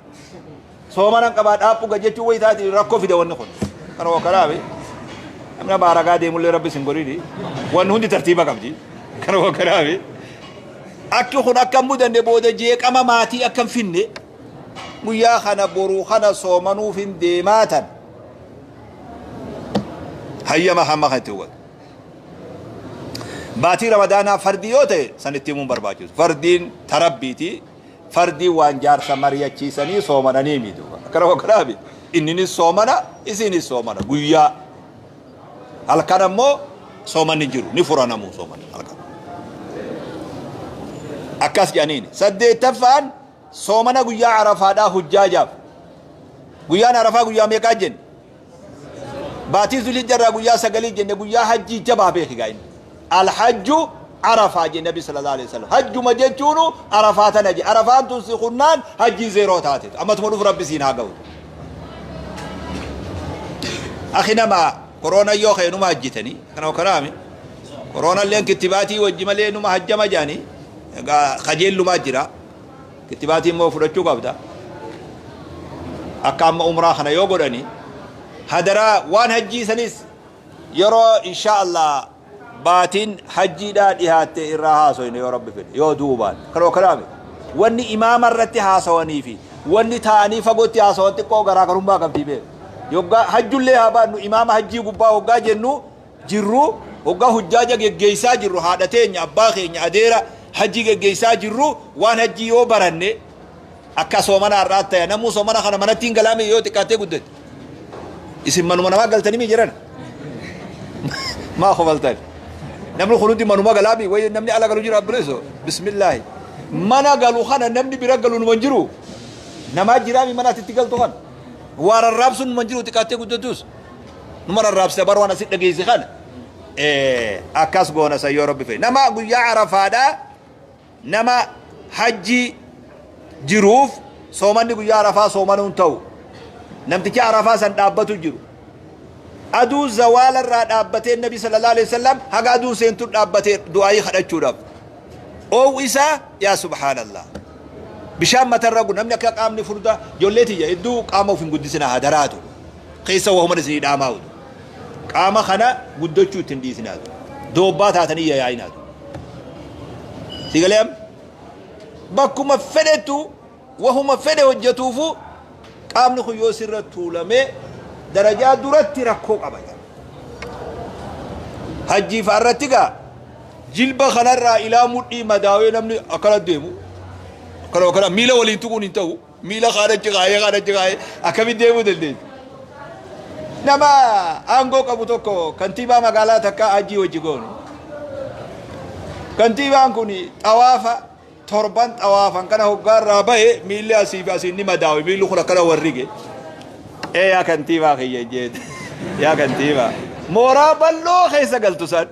soomanan qabaa dhaaphuga jechuu wayi taati rakkoo fida wanni kun kana wakkaraabe namni baaragaa deemullee rabbi sin godhini wanni hundi tartiiba qabdi kana wakkaraabe akki kun akka hin mudanne booda jeeqama maatii akka hin finne guyyaa kana boruu kana soomanuuf hin deemaatan hayyama hamma kan itti hubatu. Baatii Ramadaanaa fardii yoo ta'e san itti himuun barbaachisu. Fardiin tarabbiiti. Fardiin waan jaarsa mari'achiisanii soomananii miti. Akkana wakkanaafi inninis soomana isiinis soomana guyyaa. Halkan ammoo soomanni jiru ni furanamuu soomanni halkan. Akkas jedhaniini. Saddeettaffaan soomana guyyaa Arafaadhaa hujjaajaaf. Guyyaan Arafaa guyyaa meeqaa jenne? Baatii Zulhijja irraa guyyaa sagalii jenne guyyaa hajjii jabaa beeki gaa inni. Alhajju Arafaa jenne Nabi sallallahu alaihi wasallam. Hajjuma jechuunu Arafaa tana je. Arafaan tun si kunnaan hajjiin zeeroo taate. Ammatuma dhufu Rabbi siin haa ga'u. Akhi nama koroona yoo ka'e numa hajjitanii kana kanaami. Koroona illeen kittibaatii wajji malee numa hajjama jaanii egaa kajeellumaa jira. Kittibaatii immoo fudhachuu qabda. Akka amma umraa kana yoo godhani hadaraa waan hajjii sanis yeroo insha Allah baatiin hajjiidhaa dhihaatte irraa haasoyne yoo Rabbi fedhe yoo duubaan kanoo kanaami wanni imaama irratti haasawanii fi wanni taa'anii fagootti haasawan xiqqoo garaagarummaa qabdii beeku. Yoggaa hajjullee haa baannu imaama hajjii gubbaa hoggaa jennu jirru, hoggaa hujjaaja geggeeysaa jirru, haadha teenya, abbaa keenya, adeera hajjii geggeeysaa jirru, waan hajjii yoo baranne, akka soomana har'aa taya, namuu soomana kana manatti hin galaami yoo xiqqaattee guddatte. Isin manuma namaa galtanii mii jiran? Maa kofaltan? Namni kun hundi manuma galaami, wayi namni ala galu jira abbileeso. Bismillaahi. Mana galu kana namni bira galu numa hin jiru. Namaa jiraami mana ati itti galtu kana. Waa rarraabsuun numa hin jiru xiqqaattee guddattus. Numa rarraabsita bar waan asit dhageesse kana. Akkas goona san yoo Rabbi fedhe. Nama guyyaa Arafaadhaa nama hajjii jiruuf soomanni guyyaa Arafaa soomanuun ta'u. Namticha Arafaa san dhaabbatu jiru. Aduu zawaala irraa dhaabbatee Nabi sallallahu alaihi wasallam haga aduun seentu dhaabbatee du'aayii kadhachuudhaaf. Oowwi isaa yaa subhaanallah. Bishaan matarra gu namni akka qaamni furdaa ijoollee tiyya hedduu qaama of hin guddisina hadaraatu. Keessa wahuman isinii dhaamaa utu. Qaama kana guddachuu itti hin dhiisinaatu. Doobbaa taatanii yayaa'inaatu. Si galee amma? Bakkuma fedhettu wahuma fedhe hojjetuufu qaamni kun yoo sirra tuulamee darajaa duratti rakkoo qaba. Hajjii fa'a irratti gaa jilba kanarraa ilaa mudhii madaawee namni akkana deemu. Akkana akkana miila waliin tuquun hin ta'u. Miila kaan achi kaayee kaan achi kaayee akkamitti deemuu dandeessi? Nama aangoo qabu tokko kantiibaa magaalaa takkaa hajjii wajji goone. Kantiibaan kun xawaafa torban xawaafan kana hoggaarraa bahe miilli asii fi asiin ni madaawe miilli kun akkana warrige. Ee yaa kantiibaa kiyya jeete yaa kantiibaa mooraa bal'oo keessa galtu san.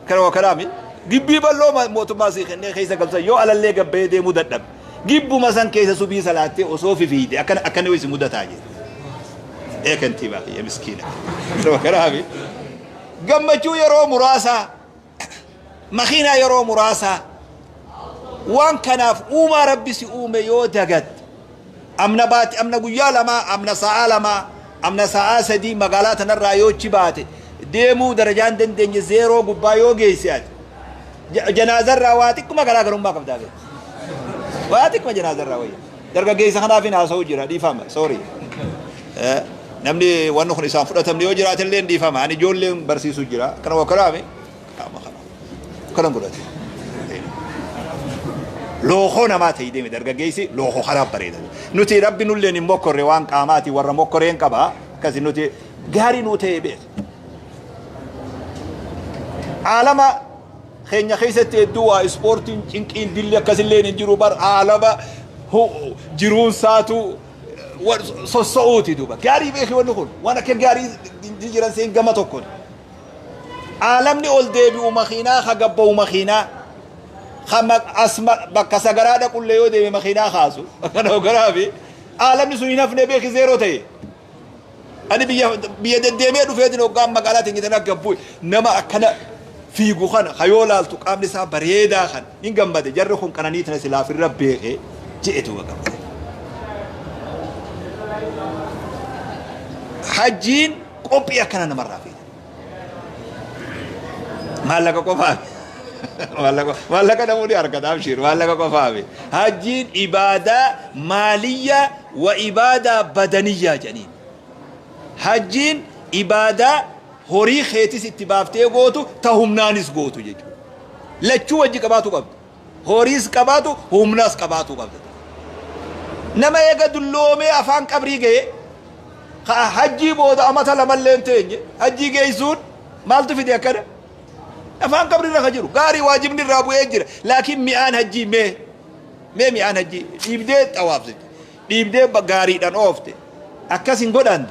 Kanuma kanaami gibbii bal'oo mootummaa sii kennee keessa galchan yoo alallee gabbayee deemuu dadhabe gibbuma san keessa subii salaattee osoo fifiide akkana akkana si mudataa jedhe. Ee kantiibaa kiyya miskiina. Kanuma kanaami gammachuu yeroo muraasaa makiinaa yeroo muraasaa waan kanaaf uumaa rabbi si uume yoo dagatte Amna baati, amna guyyaa lamaa, amna sa'aa lamaa, amna sa'aa sadii magaalaa tanarraa yoo achi baate deemuu darajaa hin dandeenye zeeroo gubbaa yoo geesse ati janaazarraa waa xiqquma garaagarummaa qabdaa beeku. Waa xiqquma janaazarraa wayya. Dargaggeessa kanaaf hin haasa'u jira dhiifama sorry. Namni wanni kun isaan fudhatamne yoo jiraate illee dhiifama. Ani ijoolleen barsiisuu jira. Kana wakkalaame qaama kana. Kana godhate. Lookoo namaa ta'ii deeme dargaggeessi lookoo karaa bareeda. Nuti Rabbi nulleen hin mokkorre, waan qaamaati warra mokkoreen qaba. Akkasi nuti gaarii nuu ta'ee beeka. Aalama keenya keessatti hedduu waa ispoortiin cinqiin dilli akkasillee hin jiru bar, aalama jiruun saatu sosso'uuti duuba. Gaarii beeki, wanni kun waan akka gaarii jiran seen gama tokkoon. Aalamni ol deebi'u makiinaa, ka gabba'u makiinaa. As bakka sagaraa dhaqullee yoo deeme makiinaa kaasu. Kana hoogganaa fi aalamni sun hin hafne beeki, zeeroo ta'e. Ani biyya deddeemee dhufeetiin hoggaan magaalaa teenya tana gabbu nama akkana fiigu kana hayoo laaltu qaamni isaa bareedaa kan hin gammade, jarri kun qananii tana silaaf irra beekee je'etu gammade. Hajjiin qophii akkana namarraa feete. Maallaqa qofaafi. Maallaqa namoonni argata, abshiir, maallaqa qofaafi. Hajjiin ibaadaa maaliyyaa wa ibaadaa badaniyyaa jedhaniin. Hajjiin ibaadaa horii keetis itti baaftee gootu, ta humnaanis gootu jechuudha. Lachuu wajji qabaatu qabda. Horiis qabaatu, humnaas qabaatu qabda. Nama eega dulloomee afaan qabrii ga'e, ka hajjii booda amata lamallee hin teenye hajjii geessuun maaltu fide akkana? Afaan qabrii irra ka jiru gaarii waajibni irraa bu'ee jira. Laakiin mi'aan hajjii mee mi'aan hajjii dhiibdee xawaafsite, dhiibdee gaariidhaan oofte, akkas hin godhan.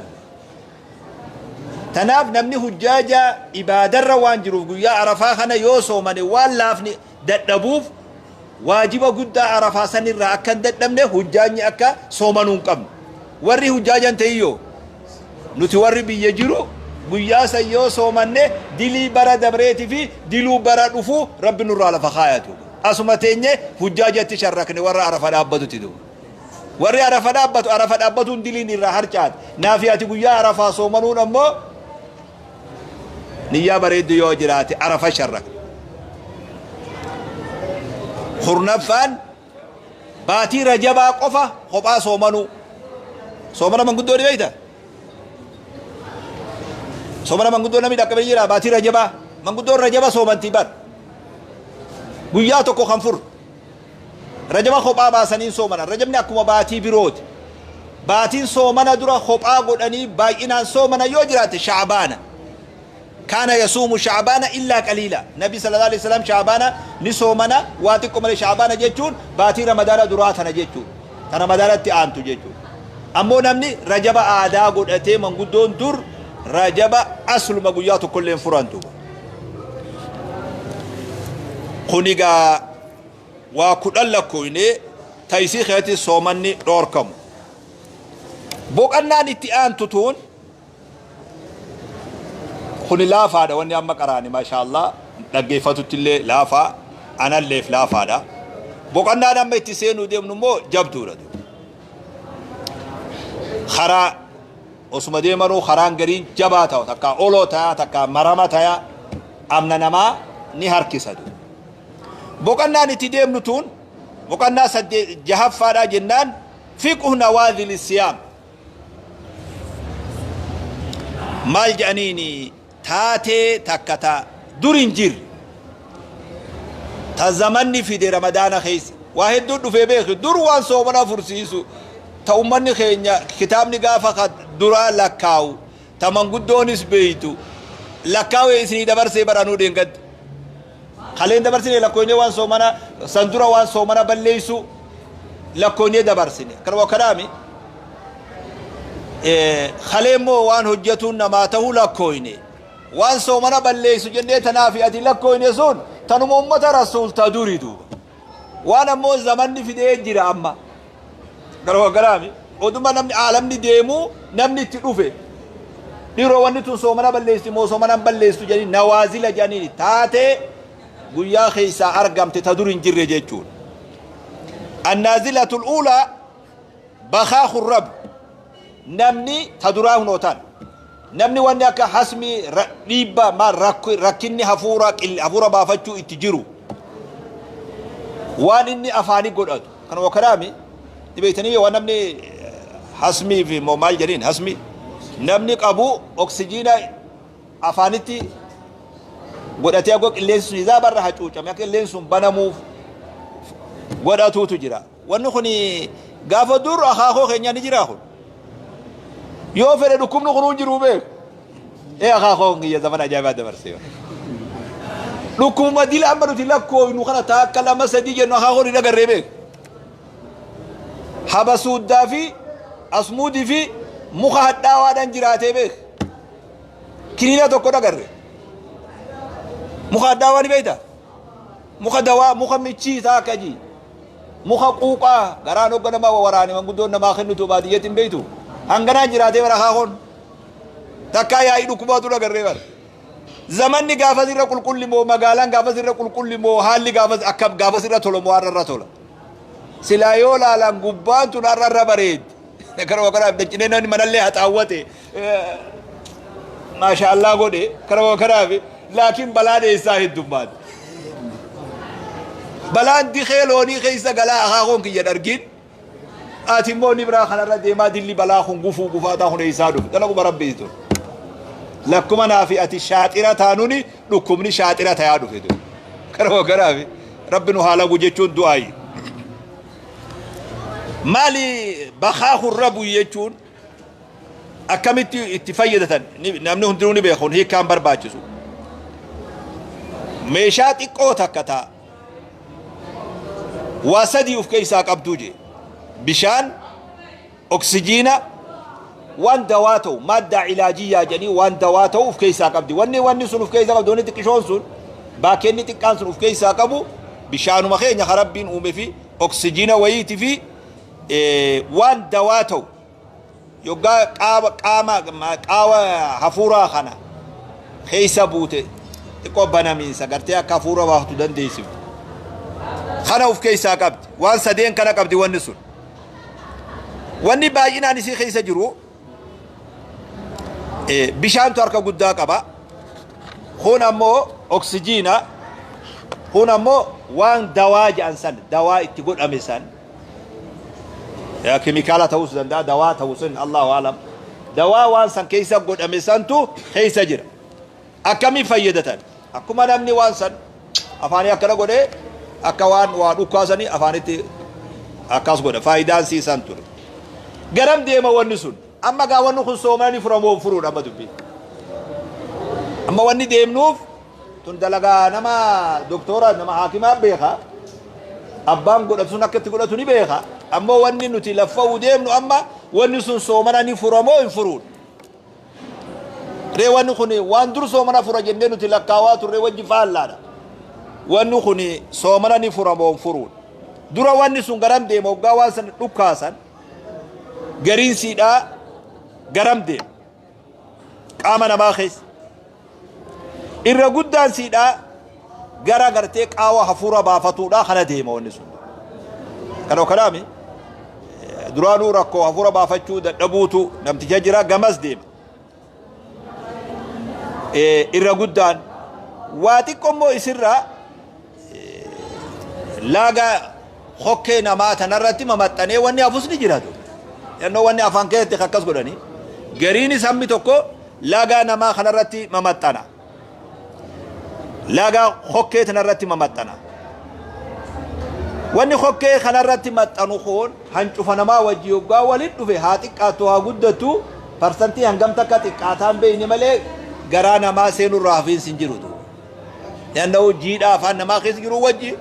Tanaaf namni hujjaaja ibaadarra waan jiruuf guyyaa Arafaa kana yoo soomane waan laafni dadhabuuf, waajiba guddaa Arafaa sanirraa akka hin dadhabne hujjaanyi akka soomanuu hin qabnu. Warri hujjaajan ta'iyyoo nuti warri biyya jiru guyyaa san yoo soomanne dilii bara dabreetii fi diluu bara dhufuu Rabbi nurraa lafa kaayatu. Asuma teenye hujjaajatti sharrakne warra Arafa dhaabbatutti duuba. Warri Arafa dhaabbatu Arafa dhaabbatuun diliin irraa harcaate. Naafi ati guyyaa Arafaa soomanuun ammoo niyyaa bareeddu yoo jiraate Arafa sharrakne. Kurnaffaan, baatii Rajabaa qofa kophaa soomanuu. Soomana manguddoo ni beekta? Soomana manguddoo namni dhaqqabee jira baatii Rajabaa. Manguddoon Rajaba soomantii bar. Guyyaa tokko kan furu. Rajaba kophaa baasanii soomanan. Rajabni akkuma baatii birooti. Baatiin soomana dura kophaa godhanii baay'inaan soomana yoo jiraate Shacbaana. Kaana yasuumu Shacbaana illaa qaliila. Nabi sallallahu alaihi wasallam Shacbaana ni soomana waa xiqqoo malee. Shacbaana jechuun baatii Ramadaana duraa tana jechuudha. Ta Ramadaanatti aantu jechuudha. Ammoo namni Rajaba aadaa godhatee, manguddoon dur Rajaba asluma guyyaa tokkollee hin furantu. Kun egaa waa 10 lakkooynee taysii keessatti soomanni dhoorkamu. Boqannaan itti aantu tuun kuni laafaadha, wanni amma qaraani maashaallah dhaggeeffatutti illee laafaa, analleef laafaadha. Boqannaan amma itti seenuu deemnu immoo jabduudha. Karaa osuma deemanuu karaan gariin jabaa ta'u, takkaa oloo ta'a, takkaa marama ta'a, amna namaa ni harkisa. Boqannaan itti deemnu tuun boqannaa saddeet jahaffaadha jennaan, fiqhu nawaazili siyaam maal jedhaniini, taatee takka ta dur hin jirre ta zamanni fide Ramadaana keessa waa hedduu dhufee beeki. Dur waan soomana fursiisu ta ummanni keenya kitaabni gaafa ka duraa lakkaawu, ta manguddoonis beeytu lakkaawee isinii dabarsee baranuu dheengadde kaleen dabarsine lakkoynee, waan soomana san dura waan soomana balleeysu lakkoynee dabarsine. Kanuma kanaami kalee immoo waan hojjetuun namaa ta'uu lakkooyne, waan soomana balleeysu jennee tanaafi ati lakkooyne sun tanuma ummata Rasuul ta duri duuba. Waan ammoo zamanni fidee jira amma garuu garaami oduma namni aalamni deemuu namni itti dhufe dhiroo wanni tun soomana balleessi moo soomana hin balleessu jedhanii nawaazila jedhanii taatee guyyaa keessaa argamte ta dur hin jirre jechuudha. Annaazilatul uulaa bakaaku rab, namni ta duraa hunootaan namni wanni akka hasmi dhiibbaa maal rakkinni hafuura baafachuu itti jiru waan inni afaanii godhatu kanuma kanaami dhibeeytanii waan namni hasmii fi moo maal jedhiin hasmii namni qabu oksijiina afaanitti godhatee akka qilleensi sun hizaaba irra hacuucame, akka qilleensi sun banamuuf Godhatuutu jira. Wanni kun gaafa dur akaakoo keenya ni jira kun. Yoo fedhe dhukkubni kunuu hin jiru beeku. Ee akaakoon kiyya zamana ajaa'ibaa dabarsee. Dhukkubuma dila amma nuti lakkooynu kana taakka lama sadii jennu akaakoon hin agarree beeku. Habasuuddaa fi asmuudii fi muka hadhaawaadhaan jiraatee beeku. Kiniina tokko dhagarre. Muka hadhaawaa ni beektaa? Muka dawaa, muka michii isaa akka jii. Muka quuqaa garaan hogga namaa waraane manguddoon namaa kennitu baadiyyatti hin beektu. Hanganaan jiraatee bara akaakoon. Takkaa yaa'ii dhukkubaatu dhagarree bara. Zamanni gaafas irra qulqulli moo magaalaan gaafas irra qulqulli moo haalli gaafas akkam gaafas irra tola moo har'a irra tola. Silaa yoo laalan gubbaan tun har'a irra bareeddi. Karuma kanaaf dachinee namni manallee haxaawwate maasha Allah godhe karuma kanaaf laakiin balaan eessaa heddummaate. Balaan dikee loonii keessa galaa akaakoon kiyya dhargin ati immoo ni biraa kanarra deemaa dilli balaa kun gufuu gufaataa kun eessaa dhufe dalaguma rabbii tun. Lakkuma naafi ati shaaxira taanuni dhukkubni shaaxira tayaa dhufe tun. Karuma kanaaf rabbi nu haa lagu jechuun du'aayi. Maali bakaa rabu jechuun akkamitti itti fayyadatan namni hundinuu ni beeku kun hiikkaan barbaachisu. Meeshaa xiqqoo takka ta'a. Waa sadii of keessaa qabduu jee. Bishaan, oksijiina, waan dawaa ta'u maaddaa ilaajiyyaa jedhanii waan dawaa ta'u of keessaa qabdi. Wanni wanni sun of keessaa qabdu wanni xiqqishoon sun baakeenni xiqqaan sun of keessaa qabu bishaanuma keenya kan Rabbiin uume fi oksijiina wayiiti fi waan dawaa ta'u yoggaa qaama qaama qaawa hafuuraa kana keessa buute xiqqoo banamiinsa gartee akka hafuura baaftu dandeessiftu. Kana of keessaa qabdi. Waan sadeen kana qabdi wanni sun. Wanni baay'inaan isii keessa jiru bishaantu harka guddaa qaba. Kun ammoo oksijiina. Kun ammoo waan dawaa jedhan san dawaa itti godhame san keemikaala ta'uus danda'a dawaa ta'uu sun Allahu alam. Dawaa waan san keessa godhame santu keessa jira. Akkamiin fayyadatan? Akkuma namni waan san afaanii akkana godhee akka waan waa dhukkaasanii afaanitti akkas godha. Faayidaan siisan ture. Garam deema wanni sun? Amma gaa wanni kun soomanii furamoo furuudha amma dubbii. Amma wanni deemnuuf tun dalagaa nama doktora nama haakimaa beeka. Abbaan godhatu sun akka itti godhatu ni beeka. Ammoo wanni nuti laffa'uu deemnu amma wanni sun soomana ni furamoo hin furuudha. Ree wanni kun waan dur soomana fura jennee nuti lakkaawaa turre wajji faallaadha. Wanni kun soomana ni furamoo hin furuudha. Dura wanni sun garam deema hoggaa waan san dhukkaasan gariin siidhaa garam deema. Qaama namaa keessa. Irra guddaan siidhaa gara gartee qaawa hafuura baafatuudha kana deema wanni sun. Kana kanaami duraanuu rakkoo hafuura baafachuu dadhabuutu namticha jira gamas deema. Irra guddaan waa xiqqoo immoo isirraa laaga hokkee namaa tanarratti mamaxxanee wanni hafus ni jira. Yannoo wanni afaan keessatti akkas godhanii gariinis hammi tokko laagaa namaa kanarratti mamaxxana. Laagaa hokkee tanarratti mamaxxana. Wanni hokkee kanarratti maxxanu kun hancufa namaa wajji yoggaa walitti dhufe haa xiqqaattu haa guddattu parsantii hangam takka xiqqaataan beeyne malee garaa namaa seenurraa hafiinsi hin jiru. Yannoo jiidhaa afaan namaa keessa jiru wajji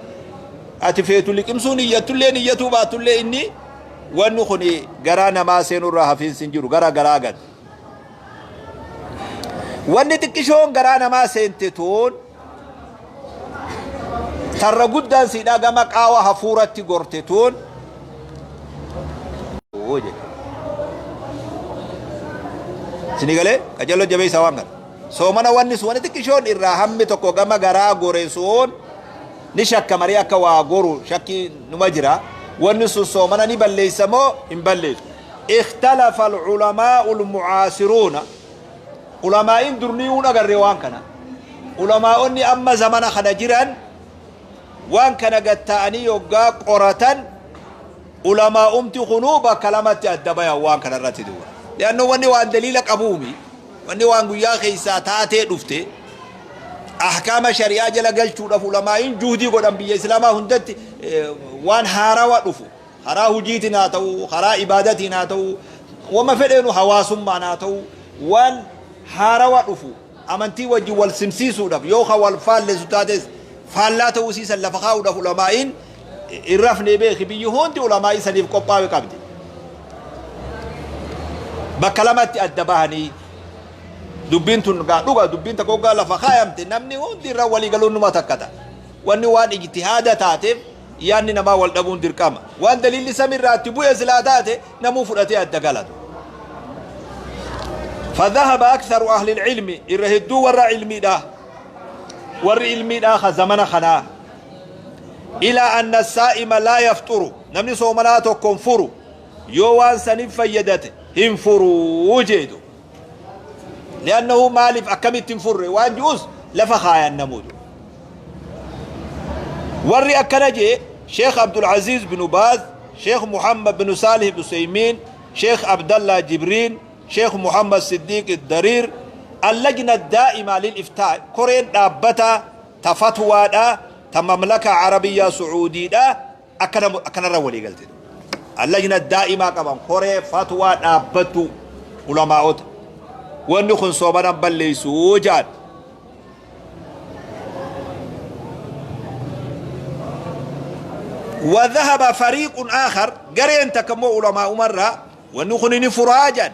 ati feetu liqimsuun iyyatullee iyyatuu baatullee inni wanni kun garaa namaa seenurraa hafiinsi hin jiru gara garaa gad. Wanni xiqqishoon garaa namaa seente tuun tarra guddaan siidhaa gama qaawa hafuuratti gorte tuun Sini galee qajeeloo jabeessaa waan kana. Soomana wanni sun wanni xiqqishoon irraa hammi tokko gama garaa gore sun ni shakka marii akka waa goru shakkii numa jira. Wanni sun soomana ni balleessa moo hin balleessu? Ikhtalafa al-ulamaa'u al-mu'aasiruuna. Ulamaa'iin durnii agarre waan kana. Ulamaa'onni amma zamana kana jiran waan kana gatta'anii yoggaa qoratan ulamaa'umti kunuu bakka lamatti adda bayan waan kana irratti duuba. Leannoo wanni waan daliila qabuumi. Wanni waan guyyaa keessaa taatee dhufte ahkaama shari'aa jala galchuudhaaf ulamaa'iin juhdii godhan biyya islaamaa hundatti Waan haarawa dhufu, karaa hujiitiin haa ta'u, karaa ibaadatiin haa ta'u, wama fedheenu hawaasummaan haa ta'u, waan haarawa dhufu amantii wajjin wal simsiisuudhaaf yoo ka wal faallessu taates faallaa ta'uu siisan lafa kaa'uudhaaf ulamaa'iin hin rafne. Beeki, biyyi hundi ulamaa'ii saniif qophaa'e qabdi. Bakka lamatti adda bahanii dubbiin tun gaa dhuga. Dubbiin takka hoggaa lafa kaayamte namni hundi irra walii galuun numa takka ta'a. Wanni waan ijtihaada taateef yaanni namaa wal dhabuun dirqama. Waan daliilli samirraa itti bu'e silaa taate namuu fudhatee adda galatu. فذهب أكثر أهل العلم، irra hedduu warra ilmiidha، warri ilmiidha ka zamana kanaa، إلى أن الصائم لا يفطر، namni soomanaa tokko hin furu. Yoo waan saniif fayyadate hin furuu jeedu. لأنه maaliif akkamitti hin furre waan ji'us lafa kaayan namuutu. Warri akkana jee Sheekh Abdul Aziz bin Baaz, Sheekh Muhammad bin Saalih Useymiin, Sheekh Abdallah Jibriin, Sheekh Muhammad Siddiq Dariir. اللجنة الدائمة للإفتاء، koreen dhaabbata ta fatwaadha ta Mamlaka Arabiyyaa Sucuudiidha, akkanarra walii galte. اللجنة الدائمة qaban, koree fatwaa dhaabbattu, ulamaa'ota wanni kun soomanan balleeysuu jaan. وذهب فريق آخر، gareen takka immoo علماء مرة، wanni kun ni furaa jaan.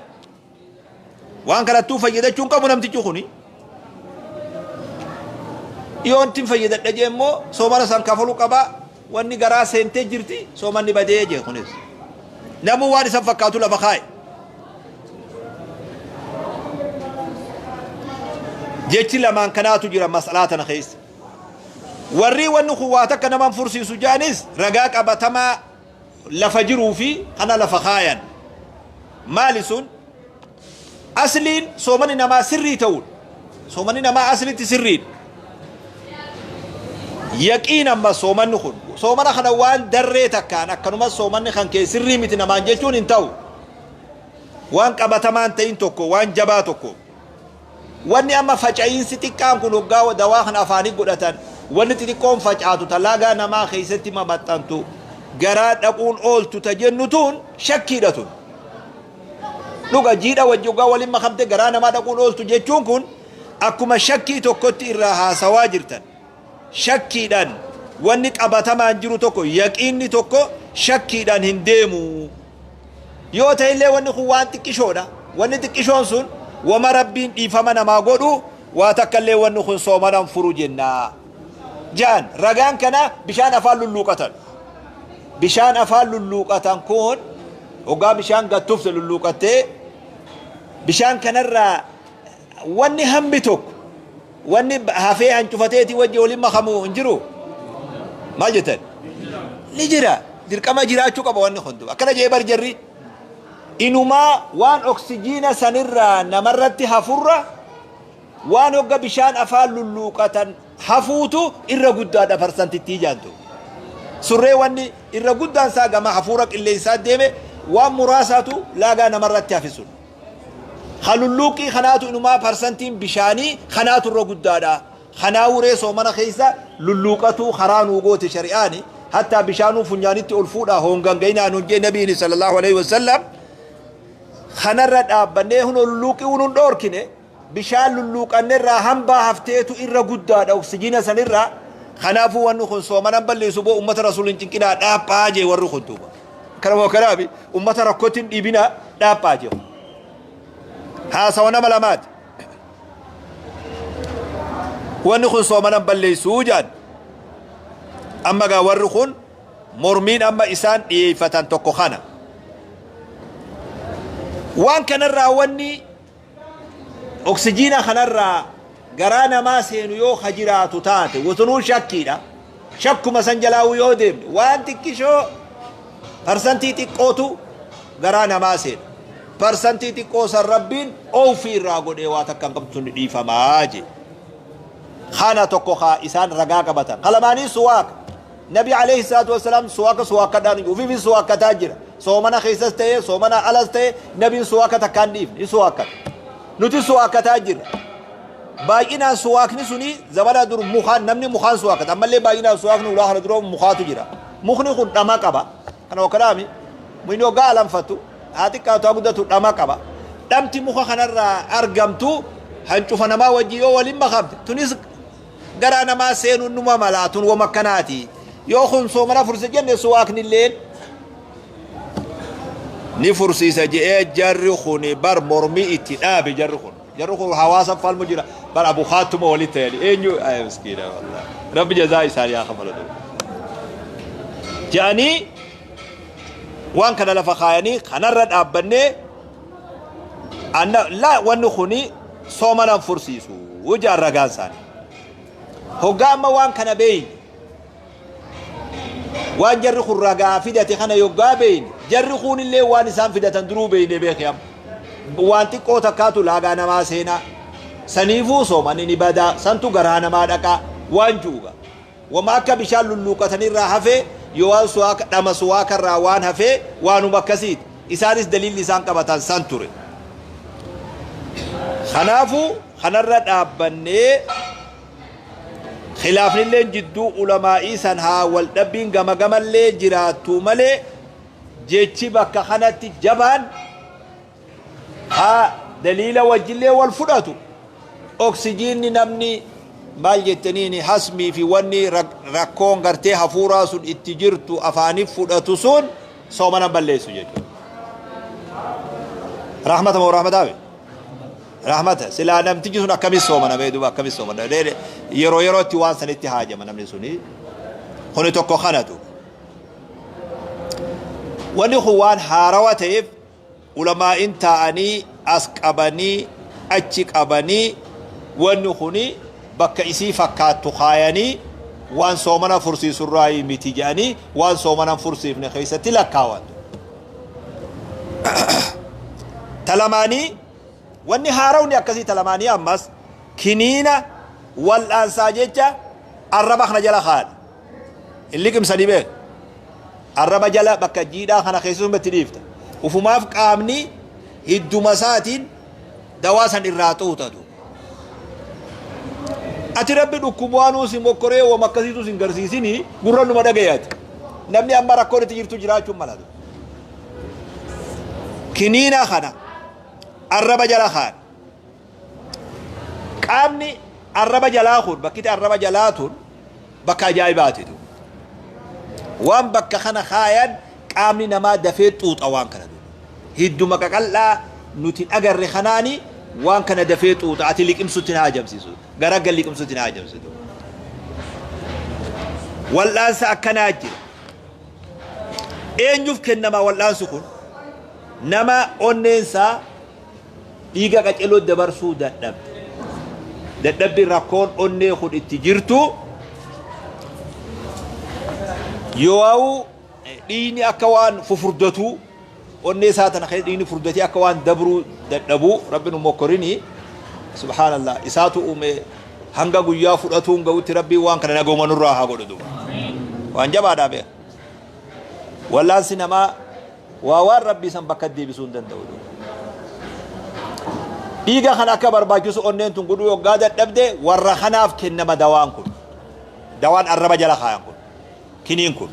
Waan kanattuu fayyadachuun qabu namtichi kuni. Yoontin fayyadadha jee immoo soomana san kafaluu qaba. Wanni garaa seentee jirti, soomanni badee jee. Kunis namuu waan isan fakkaatu lafa kaa'e. Jechi lamaan kanaatu jira mas'alaa tana keessa. Warri wanni kun waa takka naman fursiisu jaanis ragaa qabatamaa lafa jiruu fi kana lafa kaayan. Maali sun? Asliin soomani namaa sirrii ta'uudha. Soomanni namaa aslitti sirriidha. Yaqiin amma soomanni kun, soomana kana waan darree takkaan akkanuma soomanni kan kee sirrii miti namaan jechuun hin ta'u. Waan qabatamaan ta'in tokko, waan jabaa tokko, wanni amma faca'iinsi xiqqaan kun hoggaa dawaa kana afaanii godhatan, wanni xixiqqoon facaatu talaagaa namaa keessatti mamaxxantu garaa dhaquun ooltu ta jennu tun shakkiidha. Tun dhuga jiidha wajji hoggaa waliin makamte garaa namaa dhaquun ooltu jechuun kun akkuma shakkii tokkotti irraa haasawaa jirtan. Shakkiidhaan wanni qabatamaan jiru tokko, yaqiinni tokko shakkiidhaan hin deemu. Yoo ta'ellee wanni kun waan xiqqishoodha. Wanni xiqqishoon sun wama Rabbiin dhiifama namaa godhu. Waa takkallee wanni kun soomanan furu jennaa jaan. Ragaan kana bishaan afaan lulluuqatan. Bishaan afaan lulluuqatan kun hoggaa bishaan gattufte lulluuqattee, bishaan kanarraa wanni hambi tokko, wanni hafee hancufateeti wajji waliin makamu hin jiru. Maal jettan? Ni jira. Dirqama jiraachuu qaba wanni kun. Akkana jee bar jarri, inumaa waan oksijiina sanirraa namarratti hafurra waan hogga bishaan afaan lulluuqatan hafuutu irra guddaadha parsantittii jaantu. Surree wanni irra guddaan isaa gama hafuura qilleensaa deeme, waan muraasaatu laagaa namarratti hafe. Sun halulluuqii kanaatu inumaa parsantiin bishaanii kanaatu irra guddaadha. Kanaa wuree soomana keessa lulluuqatu karaa nuu goote shari'aani. Hattaa bishaanuu funyaanitti ol fuudhaa hongan gayinaa nuun jee Nabiini صلى الله عليه وسلم. Kanarra dhaabbannee hunoo lulluuqii hunuun dhoorkine. Bishaan lulluuqannerraa hambaa hafteetu irra guddaadha oksijiina sanirraa. Kanaafuu wanni kun soomanan balleessu boo, ummata Rasuulin cinqinaa dhaaphaa jee warri kun duuba. Kanuma kanaafi ummata rakkootiin dhiibinaa dhaaphaa jee. Haasawa nama lamaati. Wanni kun soomanan balleessuu jaan. Amma gaa warri kun mormiin amma isaan dhiyeeffatan tokko kana. Waan kanarraa, wanni oksijiina kanarraa garaa namaa seenu yoo ka jiraatu taate, wotunuu shakkiidha. Shakkuma san jalaa'uu yoo deemne, waan xiqqishoo parsantii xiqqootu garaa namaa seena. Parsantii xiqqoo san Rabbiin oofii irraa godhee waa takka hin qabdu, sun dhiifamaa jee. Kana tokko kaa isaan ragaa qabatan. Kalamaanii suwaaka. Nabi عليه الصلاة والسلام suwaaka suwaakadhaan ufiifis suwaakkataa jira. Soomana keessas ta'ee soomana alas ta'ee nabiin suwaaka takkaan dhiifne ni suwaakkata. Nuti suwaakkataa jirra. Baay'inaan suwaakni suni zamana dur mukaan, namni mukaan suwaakkata. Ammallee baay'inaan suwaakni ulaa kana dura mukaatu jira. Mukni kun dhama qaba. Kana wakkalaami mukni hoggaa alanfattu haa xiqqaatu haa guddatu dhama qaba. Dhamti muka kanarraa argamtu hancufa namaa wajji yoo waliin makamte tunis garaa namaa seenuun numa malaa, tun wama akkanaati. Yoo kun soomana furse jenne, suwaaknilleen ni fursiisa je'ee jarri kun bar mormii itti dhaabe. Jarri kun hawaasa falmu jira bar, abukaatuma walitti ta'ani eenyu ay miskiina, wallahi Rabbi jazaa isaanii haa kafalatu je'anii waan kana lafa kaayanii kanarra dhaabbannee anna la wanni kuni soomanan fursiisu ja'an. Ragaan isaanii hoggaa amma waan kana beeyne, waan jarri kun ragaa fidate kana yoggaa beeyne, jarri kunillee waan isaan fidatan duruu beeyne beeke. Amma waan xiqqoo takkaatu laagaa namaa seenaa, saniifuu soomanni ni badaa, santu garaa namaa dhaqaa waan juuga wama akka bishaan lulluuqatanirraa hafee yoo waan suwaaka dhama suwaakarraa waan hafee waanuma akkasiiti. Isaanis daliilli isaan qabatan san ture. Kanaafuu kanarra dhaabbannee khilaafnilleen jidduu ulamaa'ii san haa wal dhabbiin gama gamallee jiraattu malee, jechi bakka kanatti jabaan haa daliila wajjillee wal fudhatu, oksijiinni namni maal jettaniini hasmii fi wanni rakkoon gartee hafuuraa sun itti jirtu afaaniif fudhatu sun soomana balleessu jechuudha. Rahmata moo rahmataafi? Rahmata. Silaa namtichi sun akkamis soomana mee duuba, akkamis soomana? Yeroo yerootti waan sanitti haajama namni suni. Kuni tokko kanatu. Wanni kun waan haarawa ta'eef ulamaa'in taa'anii as qabanii achi qabanii wanni kuni bakka isii fakkaattu kaayanii waan soomana fursiisurraa miti jedhanii waan soomana fursiifne keessatti lakkaawan. Talamaanii wanni haarawni akkasii talamaanii ammas kiniina wal'aansaa jecha arraba kana jala kaa'an. Hin liqimsanii beek. Arraba jala bakka jiidhaa kana keessumatti itti dhiifta. Ufumaaf qaamni hidduma isaatiin dawaa san irraa xuuxatu. Ati Rabbi dhukkubaanuu si mokkoree wama akkasiitu sin garsiisini, gurra numa dhagayaati. Namni amma rakkoon itti jirtu jiraachuun mala. Kiniina kana arraba jala kaan. Qaamni arraba jalaa kun, bakki arraba jalaa tun bakka ajaa'ibaatitu. Waan bakka kana kaayan qaamni namaa dafee xuuxa waan kana. Hidduma qaqal'aa nuti agarre kanaani waan kana dafee xuuxa, ati liqimsutti na hajamsiisu. Garaggal liqimsutti na hajamsiisu. Wal'aansa akkanaa jira. Eenyuuf kennama wal'aansi kun? Nama onneensaa dhiiga qaceloo dabarsuu dadhabde. Dadhabbi rakkoon onnee kun itti jirtu yoo dhiigni akka waan fufurdatu onnee isaa tana keessa dhiigni furdatee akka waan dabruu dadhabuu, Rabbi nu mokkorini, subhaanallah, isaatu uume. Hanga guyyaa fudhatuun ga'utti Rabbiin waan kana nagoma nurraa haa godhu duuba. Waan jabaadhaa beeka. Wallaansi namaa waa waan Rabbii san bakka deebisuu hin danda'u duuba. Dhiiga kana akka barbaachisu onneen tun godhuu yoggaa dadhabde warra kanaaf kennama dawaan kun. Dawaan arraba jala kaayan kun. Kiniin kun.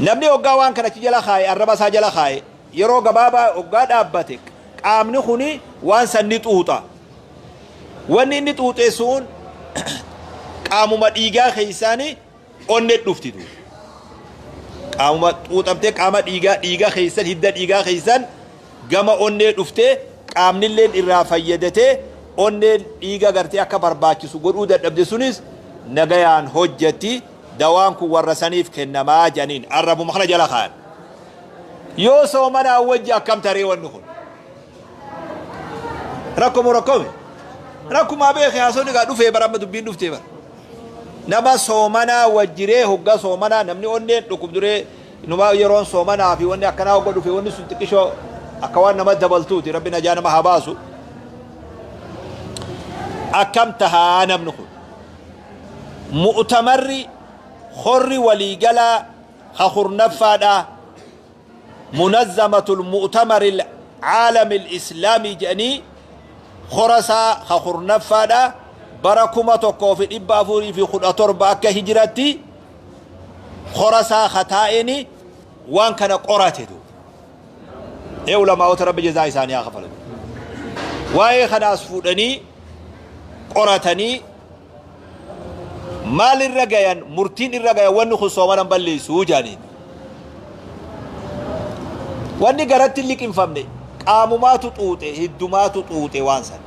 Namni hoggaa waan kana achi jala kaaye, arraba isaa jala kaaye, yeroo gabaabaa hoggaa dhaabbate qaamni kuni waan san ni xuuxa. Wanni inni xuuxe sun qaamuma dhiigaa keessaani onne dhufti duuba. Qaamuma xuuxamtee qaama dhiigaa dhiiga keessan, hidda dhiigaa keessan gama onnee dhuftee qaamnilleen irraa fayyadatee onneen dhiiga gartee akka barbaachisu godhuu dadhabde sunis nagayaan hojjetti. Dawaan kun warra saniif kennamaa jedhaniin arrabuma kana jala kaayan. Yoo soomanaa wajji akkam taree wanni kun? Rakkoo moo rakkoo miti? Rakkumaa beeke haasofni gaa dhufee bara amma dubbiin dhuftee bara. Nama soomanaa wajjiree hogga soomanaa namni onneen dhukkubduree numaa yeroon soomanaa fi wanni akkanaa hogga dhufe wanni sun xiqqishoo akka waan nama dabaltuuti, Rabbi najaa nama haa baasu. Akkam tahaa namni kun? Mu'tamarri horri waliigalaa ha kurnaffaadhaa, Munazzamatul Mu'tamaril Aalamil Islaamii jedhanii horasaa ha kurnaffaadha, bara 1417 akka hijiratti. Khorasaa kataa'eni waan kana qorate duuba. Ee ulamaa'ota Rabbi jazaa isaanii haa kafalan. Waa'ee kana as fuudhanii qoratanii maal irra gayan, murtiin irra gayan, wanni kun soomana hin balleessuu jaaniin. Wanni garatti hin liqimfamne, qaamumaatu xuuxe, hiddumaatu xuuxe, waan san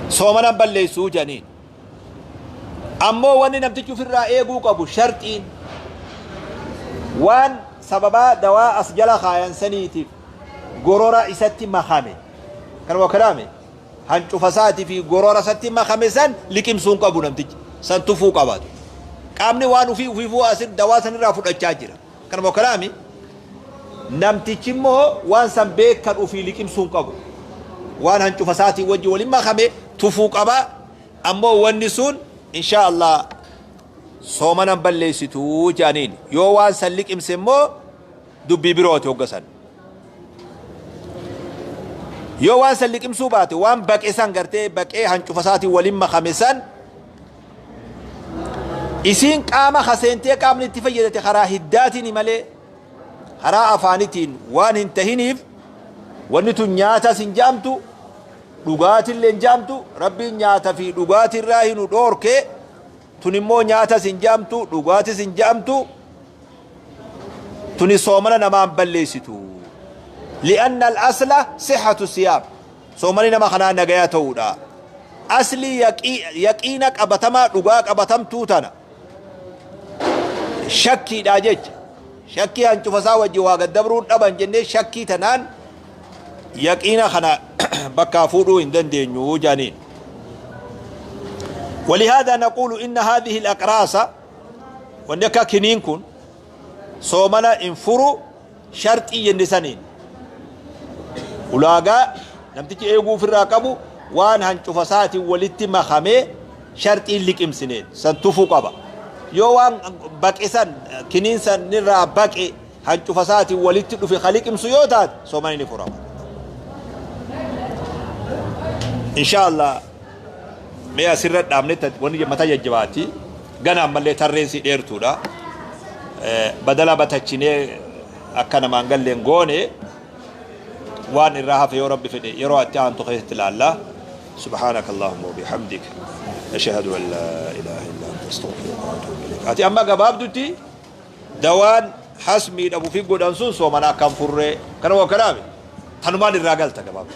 soomana hin balleessuu jaaniin. Ammoo wanni namtichi ofirraa eeguu qabu, sharxiin, waan sababaa dawaa as jala kaayan saniitiif gorora isatti makame kanuma kalaame hancufa isaatii fi gorora isatti makame san liqimsuu hin qabu namtichi, san tufuu qabaatu. Qaamni waan ufii ufiifuu asin dawaa sanirraa fudhachaa jira. Kanuma kalaami namtichi immoo waan san beekan ufii liqimsuu hin qabu. Waan hancufa isaatii wajji waliin makame tufuu qaba. Ammoo wanni sun insha Allah soomana hin balleessitu jedhaniin. Yoo waan san liqimse immoo dubbii birooti hogga san. Yoo waan san liqimsuu baate, waan baqe san gartee baqee hancufa isaatiin waliin makame san isiin qaama kaseentee qaamni itti fayyadate karaa hiddaatiin malee karaa afaanitiin waan hin tahiniif, wanni tun nyaatas hin jaamtu, dhugaatillee hin jaamtu. Rabbiin nyaata fi dhugaatirraa hinu dhoorke, tun immoo nyaatas hin jaamtu, dhugaatis hin jaamtu, tuni soomana namaan balleessitu. Li'anna al-asla sihhatu siyaam, soomani nama kanaa nagaya ta'uudha. Aslii yaqiina qabatamaa, dhugaa qabatamtuu tana shakkiidha jecha shakkii hancufa isaa wajji waa gaddabruun dhaban jennee shakkii tanaan yaqiina kana bakkaa fuudhuu hin dandeenyu jaaniin. ولهذا نقول إن هذه الأقراص, wanni akka kiniin kun soomana hin furu sharxii jenne saniin. Ulaagaa namtichi eeguu ofirraa qabu, waan hancufa isaatiin walitti makamee sharxiin liqimsineen san tufuu qaba. Yoo waan baqe san, kiniin san irraa baqe hancufa isaatiin walitti dhufe ka liqimsu yoo taate, soomani ni furama. Insha Allah mee asirra dhaabne, wanni mataa jajjabaati. Gana ammallee tarreen si dheertuudha. Badala batachinee akka namaan galleen goone, waan irraa hafe yoo Rabbi fedhe yeroo atti aantu keessatti ilaalla. سبحانك اللهم وبحمدك، أشهد أن لا إله إلا أنت، أستغفرك وأتوب إليك. Ati amma gabaabdutti dawaan hasmii dhabu fi godhan sun soomana akkam furree kana waa kanaame tanumaan irraa galta gabaabdu.